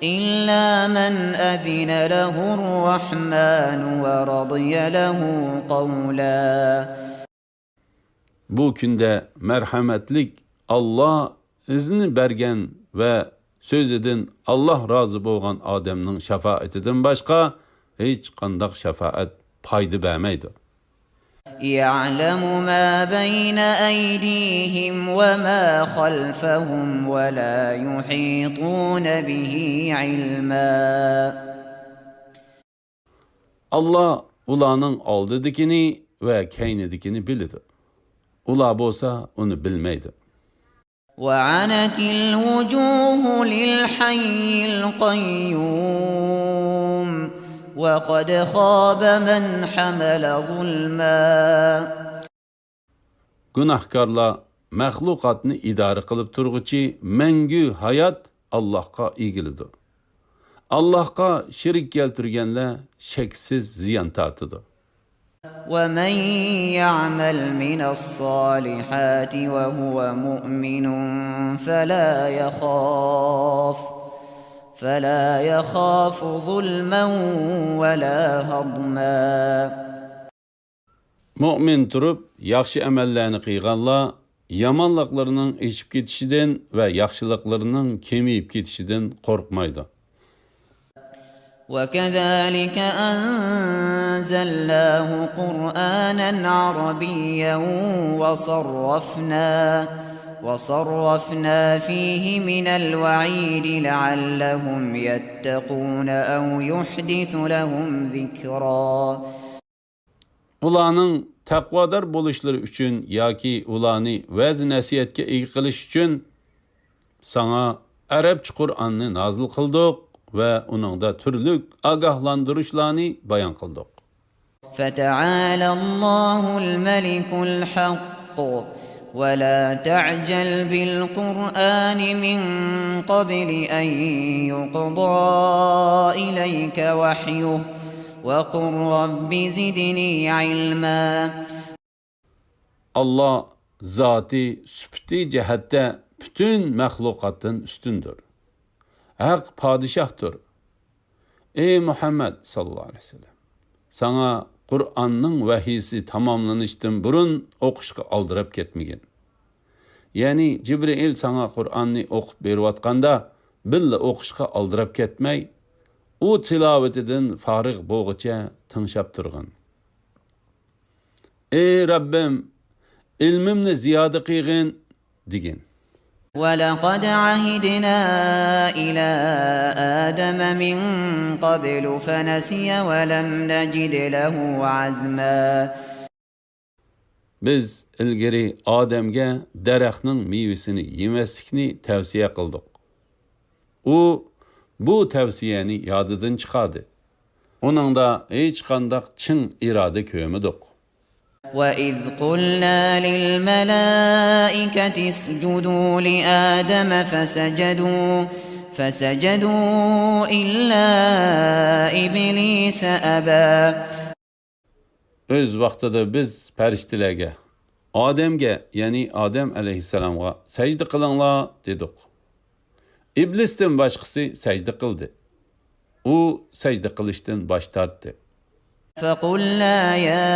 إلا من أذن له الرحمن ورضي له قولا. بۇ كۈندە مەرھەمەتلىك ئاللا ئىزنى بەرگەن ۋە سۆزىدىن ئاللا رازى بولغان ئادەمنىڭ شاپائىتىدىن باشقا ھېچقانداق شاپائەت پايدا بەرمەيدۇ. يعلم ما بين أيديهم وما خلفهم ولا يحيطون به علما. ئاللا ئۇلارنىڭ ئالدىدىكىنى ۋە كەينىدىكىنى بىلىدۇ. ئۇلار بولسا ئۇنى بىلمەيدۇ. وعنت الوجوه للحي القيوم وقد خاب من حمل ظلما. گۇناھكارلار مەخلۇقاتنى ئىدارە قىلىپ تۇرغۇچى مەڭگۈ ھايات ئاللاھقا ئېگىلىدۇ. ئاللاھقا شېرىك كەلتۈرگەنلەر شەكسىز زىيان تارتىدۇ. ومن يعمل من الصالحات وهو مؤمن فلا يخاف فلا يخاف ظلما ولا هضما. مۆمىن تۇرۇپ ياخشى ئەمەللەرنى قىلغانلار يامانلىقلىرىنىڭ ئېشىپ كېتىشىدىن ۋە ياخشىلىقلىرىنىڭ كېمىيىپ كېتىشىدىن قورقمايدۇ. وكذلك أنزلناه قرآنا عربيا وصرفنا وصرفنا فيه من الوعيد لعلهم يتقون أو يحدث لهم ذكرا. ئۇلارنىڭ تەقۋادار بولۇشلىرى ئۈچۈن ياكى ئۇلارنى ۋەز-نەسىھەتكە ئىگە قىلىش ئۈچۈن ساڭا ئەرەبچە قۇرئاننى نازىل قىلدۇق ۋە ئۇنىڭدا تۈرلۈك ئاگاھلاندۇرۇشلارنى بايان قىلدۇق. فتعالى الله الملك الحق ولا تعجل بالقرآن من قبل أن يقضى إليك وحيه وقل رب زدني علما. ئاللا زاتى، سۈپىتى جەھەتتە پۈتۈن مەخلۇقاتتىن ئۈستۈندۇر. ھەق پادىشاھتۇر. ئەي مۇھەممەد ساللاللاھۇ ئەلەيھى ۋەسەللەم، ساڭا قۇرئاننىڭ ۋەھىيسى تاماملىنىشتىن بۇرۇن ئوقۇشقا ئالدىراپ كەتمىگىن. يەنى جىبرىئىل ساڭا قۇرئاننى ئوقۇپ بېرىۋاتقاندا بىللە ئوقۇشقا ئالدىراپ كەتمەي، ئۇ تىلاۋىتىدىن فارىغ بولغۇچە تىڭشاپ تۇرغىن. ئەي رەببىم، ئىلمىمنى زىيادە قىلغىن دېگىن. ولقد عهدنا إلى آدم من قبل فنسي ولم نجد له عزما. بىز ئىلگىرى ئادەمگە دەرەخنىڭ مېۋىسىنى يېمەسلىكنى تەۋسىيە قىلدۇق. ئۇ بۇ تەۋسىيەنى يادىدىن چىقاردى. ئۇنىڭدا ھېچقانداق چىڭ ئىرادە كۆرمىدۇق. وإذ قلنا للملائكة اسجدوا لآدم فسجدوا فسجدوا إلا إبليس أبى. ئۆز ۋاقتىدا بىز پەرىشتىلەرگە، ئادەمگە، يەنى ئادەم ئەلەيھىسسالامغا سەجدە قىلىڭلار دېدۇق. ئىبلىستىن باشقىسى سەجدە قىلدى. ئۇ سەجدە قىلىشتىن باش تارتتى. فقلنا يا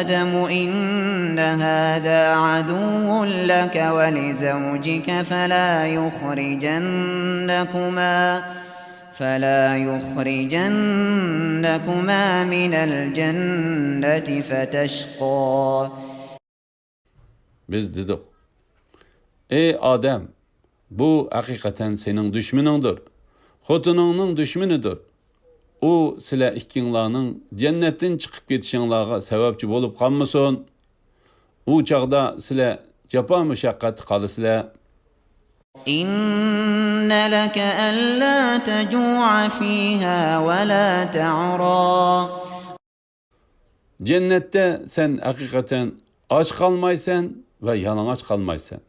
آدم إن هذا عدو لك ولزوجك فلا يخرجنكما فلا يخرجنكما من الجنة فتشقى. بىز دېدۇق، ئەي ئادەم، بۇ ھەقىقەتەن سېنىڭ دۈشمىنىڭدۇر، خوتۇنۇڭنىڭ دۈشمىنىدۇر. ئۇ سىلەر ئىككىڭلارنىڭ جەننەتتىن چىقىپ كېتىشىڭلارغا سەۋەبچى بولۇپ قالمىسۇن. ئۇ چاغدا سىلەر جاپا مۇشەققەتتە قالىسىلەر. إن لك ألا تجوع فيها ولا تعرى. جەننەتتە سەن ھەقىقەتەن ئاچ قالمايسەن ۋە يالىڭاچ قالمايسەن.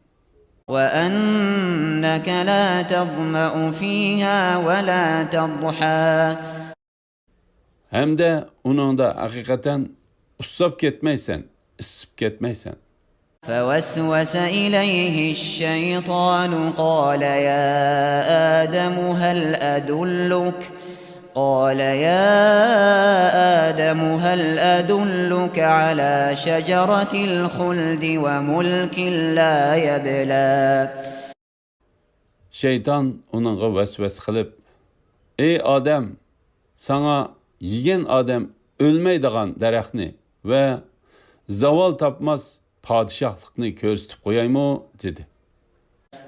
وأنك لا تظمأ فيها ولا تضحى. ھەمدە ئۇنىڭدا ھەقىقەتەن ئۇسساپ كەتمەيسەن، ئىسسىپ كەتمەيسەن. فوسوس إليه الشيطان قال يا آدم هل أدلك قال يا آدم هل أدلك على شجرة الخلد وملك لا يبلى. شەيتان ئۇنىڭغا ۋەسۋەسە قىلىپ، ئەي ئادەم، ساڭا يېگەن ئادەم ئۆلمەيدىغان دەرەخنى ۋە زاۋال تاپماس پادىشاھلىقنى كۆرسىتىپ قويايمۇ؟ دېدى.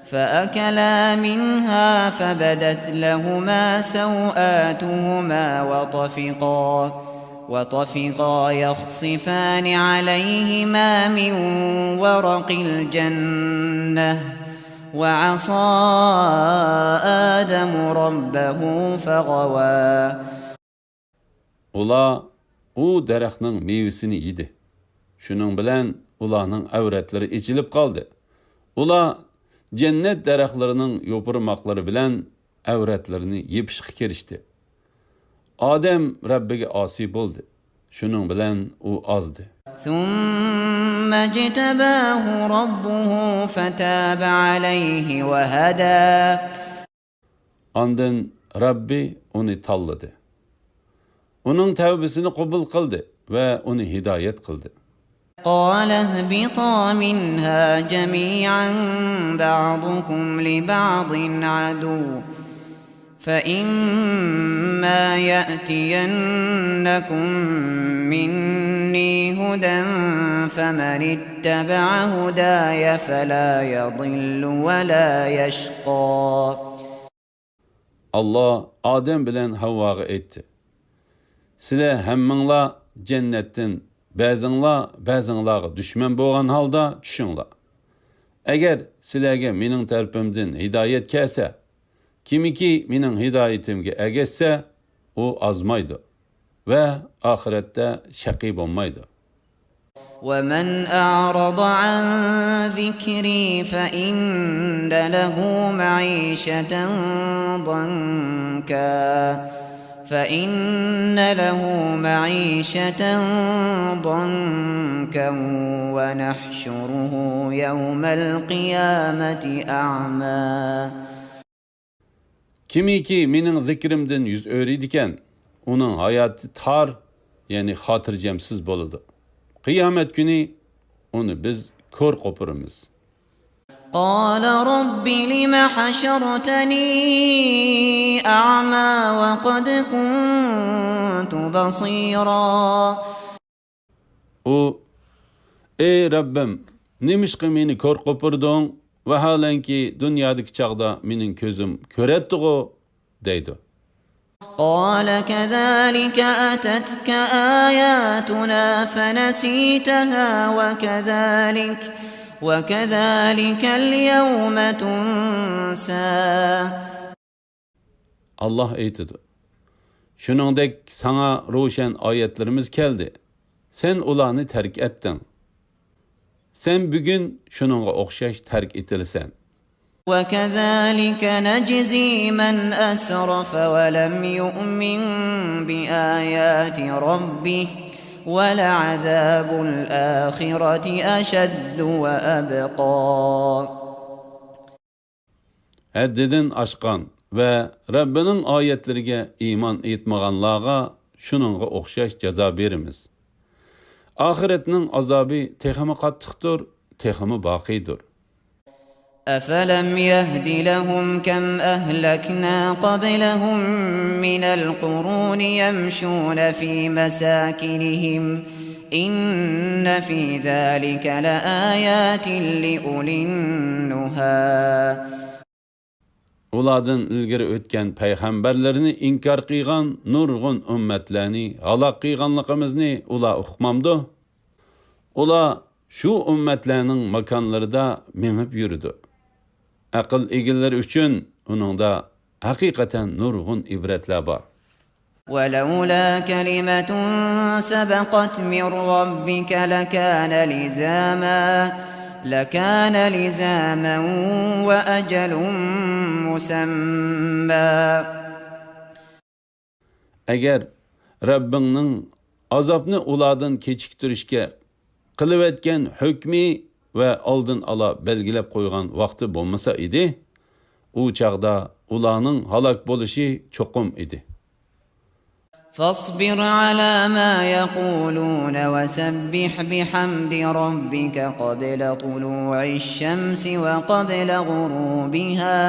فأكلا منها فبدت لهما سوآتهما وطفقا وطفقا يخصفان عليهما من ورق الجنة وعصى آدم ربه فغوى. ئۇلار ئۇ دەرەخنىڭ مېۋىسىنى يېدى. شۇنىڭ بىلەن ئۇلارنىڭ ئەۋرەتلىرى ئېچىلىپ قالدى. ئۇلار جەننەت دەرەخلىرىنىڭ يوپۇرماقلىرى بىلەن ئەۋرەتلىرىنى يېپىشقا كىرىشتى. ئادەم رەببىگە ئاسىي بولدى. شۇنىڭ بىلەن ئۇ ئازدى. ثم اجتباه ربه فتاب عليه وهدى. ئاندىن رەببى ئۇنى تاللىدى. ئۇنىڭ تەۋبىسىنى قوبۇل قىلدى ۋە ئۇنى ھىدايەت قىلدى. قال اهبطا منها جميعا بعضكم لبعض عدو فإما يأتينكم مني هدى فمن اتبع هداي فلا يضل ولا يشقى. ئاللا ئادەم بىلەن ھەۋۋاغا ئېيتتى: سىلەر ھەممىڭلار جەننەتتىن بەزىڭلار بەزىڭلارغا دۈشمەن بولغان ھالدا چۈشۈڭلار. ئەگەر سىلەرگە مېنىڭ تەرىپىمدىن ھىدايەت كەلسە، كىمكى مېنىڭ ھىدايىتىمگە ئەگەشسە، ئۇ ئازمايدۇ ۋە ئاخىرەتتە شەقىي بولمايدۇ. ومن أعرض عن ذكري فإن له معيشة ضنكا فإن له معيشة ضنكا ونحشره يوم القيامة أعمى. كىمكى مېنىڭ زىكرىمدىن يۈز ئۆرۈيدىكەن، ئۇنىڭ ھاياتى تار، يەنى خاتىرجەمسىز بولىدۇ. قىيامەت كۈنى ئۇنى بىز كور قوپۇرىمىز. قال رب لم حشرتني أعمى وقد كنت بصيرا. ئۇ: ئەي رەببىم، نېمىشقا مېنى كور قوپۇردۇڭ؟ ۋاھالەنكى، دۇنيادىكى چاغدا مېنىڭ كۆزۈم كۆرەتتىغۇ، دەيدۇ. قال كذلك أتتك آياتنا فنسيتها وكذلك، وكذلك اليوم تنسى. ئاللاھ ئېيتىدۇ: شۇنىڭدەك ساڭا روشەن ئايەتلىرىمىز كەلدى، سەن ئۇلارنى تەرك ئەتتىڭ. سەن بۈگۈن شۇنىڭغا ئوخشاش تەرك ئېتىلىسەن. وكذلك نجزي من أسرف ولم يؤمن بآيات ربه ولعذاب الآخرة أشد وأبقى. ھەددىدىن ئاشقان ۋە رەببىنىڭ ئايەتلىرىگە ئىمان ئېيتمىغانلارغا شۇنىڭغا ئوخشاش جازا بېرىمىز. ئاخىرەتنىڭ ئازابى تېخىمۇ قاتتىقتۇر، تېخىمۇ باقىيدۇر. أفلم يهد لهم كم أهلكنا قبلهم من القرون يمشون في مساكنهم إن في ذلك لآيات لأولي النهى. ئۇلاردىن ئىلگىرى ئۆتكەن پەيغەمبەرلىرىنى ئىنكار قىلغان نۇرغۇن ئۈممەتلەرنى ھالاك قىلغانلىقىمىزنى ئۇلار ئۇقمامدۇ؟ ئۇلار شۇ ئۈممەتلەرنىڭ ماكانلىرىدا مېڭىپ يۈرىدۇ. ئەقىل ئىگىلىرى ئۈچۈن ئۇنىڭدا ھەقىقەتەن نۇرغۇن ئىبرەتلەر بار. ولولا كلمة سبقت من ربك لكان لزاما، لكان لزاما وأجل مسمى. ئەگەر رەببىڭنىڭ ئازابنى ئۇلاردىن كېچىكتۈرۈشكە قىلىۋەتكەن ھۆكمى ۋە ئالدىن ئالا بەلگىلەپ قويغان ۋاقتى بولمىسا ئىدى، ئۇ چاغدا ئۇلارنىڭ ھالاك بولۇشى چوقۇم ئىدى. فاصبر على ما يقولون وسبح بحمد ربك قبل طلوع الشمس وقبل غروبها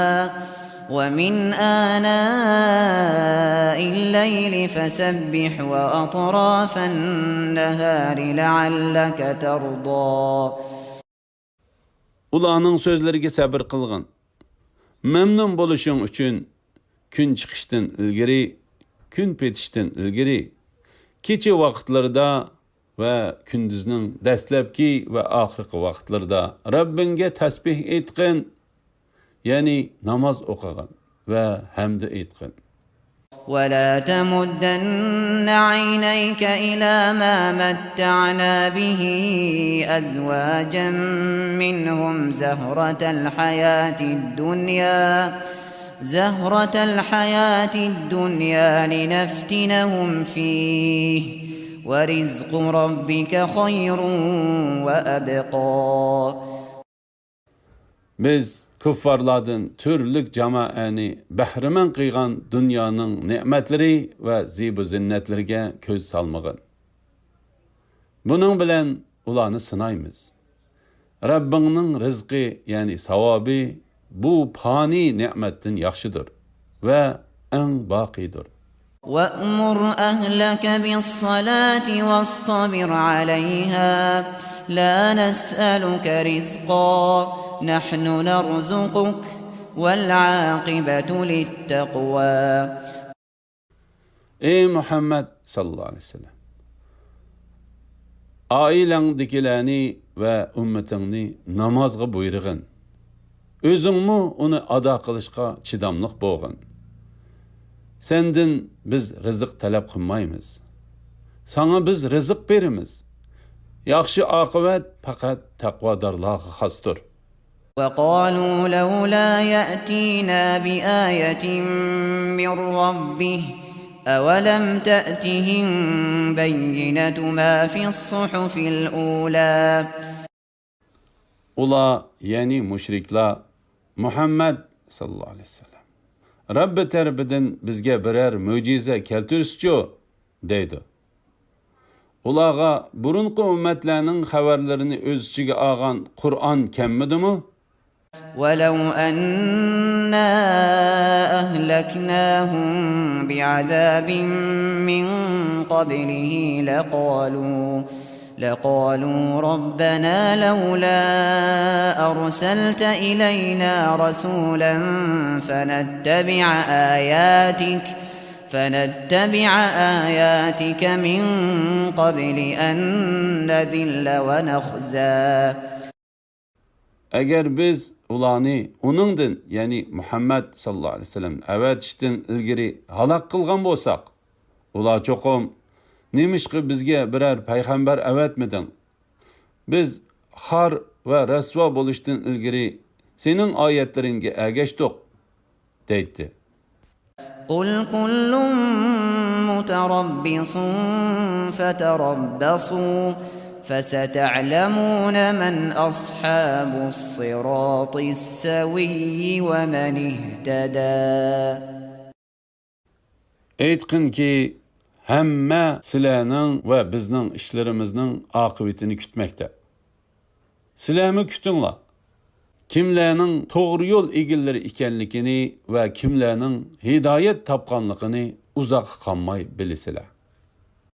ومن آناء الليل فسبح وأطراف النهار لعلك ترضى. ئۇلارنىڭ سۆزلىرىگە سەبىر قىلغىن. مەمنۇن بولۇشۇڭ ئۈچۈن كۈن چىقىشتىن ئىلگىرى، كۈن پېتىشتىن ئىلگىرى، كېچە ۋاقىتلىرىدا ۋە كۈندۈزنىڭ دەسلەپكى ۋە ئاخىرقى ۋاقىتلىرىدا رەببىڭگە تەسبىھ ئېيتقىن، يەنى ناماز ئوقۇغىن ۋە ھەمدە ئېيتقىن. ولا تمدن عينيك إلى ما متعنا به أزواجا منهم زهرة الحياة الدنيا، زهرة الحياة الدنيا لنفتنهم فيه، ورزق ربك خير وأبقى. بىز كۇففارلاردىن تۈرلۈك جامائەنى بەھرىمەن قىلغان دۇنيانىڭ نېمەتلىرى ۋە زىبۇ زىننەتلىرىگە كۆز سالمىغىن. بۇنىڭ بىلەن ئۇلارنى سىنايمىز. رەببىڭنىڭ رىزقى، يەنى ساۋابى، بۇ پانىي نېمەتتىن ياخشىدۇر ۋە ئەڭ باقىيدۇر. وأمر أهلك بالصلاة واصطبر عليها لا نسألك رزقا نحن نرزقك والعاقبة للتقوى. ئەي مۇھەممەد ساللاللاھۇ ئەلەيھى ۋەسەللەم، ئائىلەڭدىكىلەرنى ۋە ئۈممىتىڭنى نامازغا بۇيرۇغىن. ئۆزۈڭمۇ ئۇنى ئادا قىلىشقا چىداملىق بولغىن. سەندىن بىز رىزىق تەلەپ قىلمايمىز. ساڭا بىز رىزىق بېرىمىز. ياخشى ئاقىۋەت پەقەت تەقۋادارلارغا خاستۇر. وقالوا لولا يأتينا بآية من ربه أولم تأتهم بينة ما في الصحف الأولى. ئۇلار، يەنى مۇشرىكلار، مۇھەممەد ساللاللاھۇ ئەلەيھى ۋەسەللەم، رەببى تەرىپىدىن بىزگە بىرەر مۆجىزە كەلتۈرسىچۇ؟ دەيدۇ. ئۇلارغا بۇرۇنقى ئۈممەتلەرنىڭ خەۋەرلىرىنى ئۆز ئىچىگە ئالغان قۇرئان كەلمىدىمۇ؟ ولو أنا أهلكناهم بعذاب من قبله لقالوا، لقالوا ربنا لولا أرسلت إلينا رسولا فنتبع آياتك، فنتبع آياتك من قبل أن نذل ونخزى. ئەگەر بىز ئۇلارنى ئۇنىڭدىن، يەنى مۇھەممەد ساللاللاھۇ ئەلەيھى ۋەسەللەم ئەۋەتىشتىن ئىلگىرى ھالاك قىلغان بولساق، ئۇلار چوقۇم، نېمىشقا بىزگە بىرەر پەيغەمبەر ئەۋەتمىدىڭ؟ بىز خار ۋە رەسۋا بولۇشتىن ئىلگىرى سېنىڭ ئايەتلىرىڭگە ئەگەشتۇق، دەيتتى. قل كل متربص فتربصوا فستعلمون من أصحاب الصراط السوي ومن اهتدى. ئېيتقىنكى، ھەممە سىلەرنىڭ ۋە بىزنىڭ ئىشلىرىمىزنىڭ ئاقىۋىتىنى كۈتمەكتە. سىلەرمۇ كۈتۈڭلار. كىملەرنىڭ توغرا يول ئىگىلىرى ئىكەنلىكىنى ۋە كىملەرنىڭ ھىدايەت تاپقانلىقىنى ئۇزاققا قالماي بىلىسىلەر.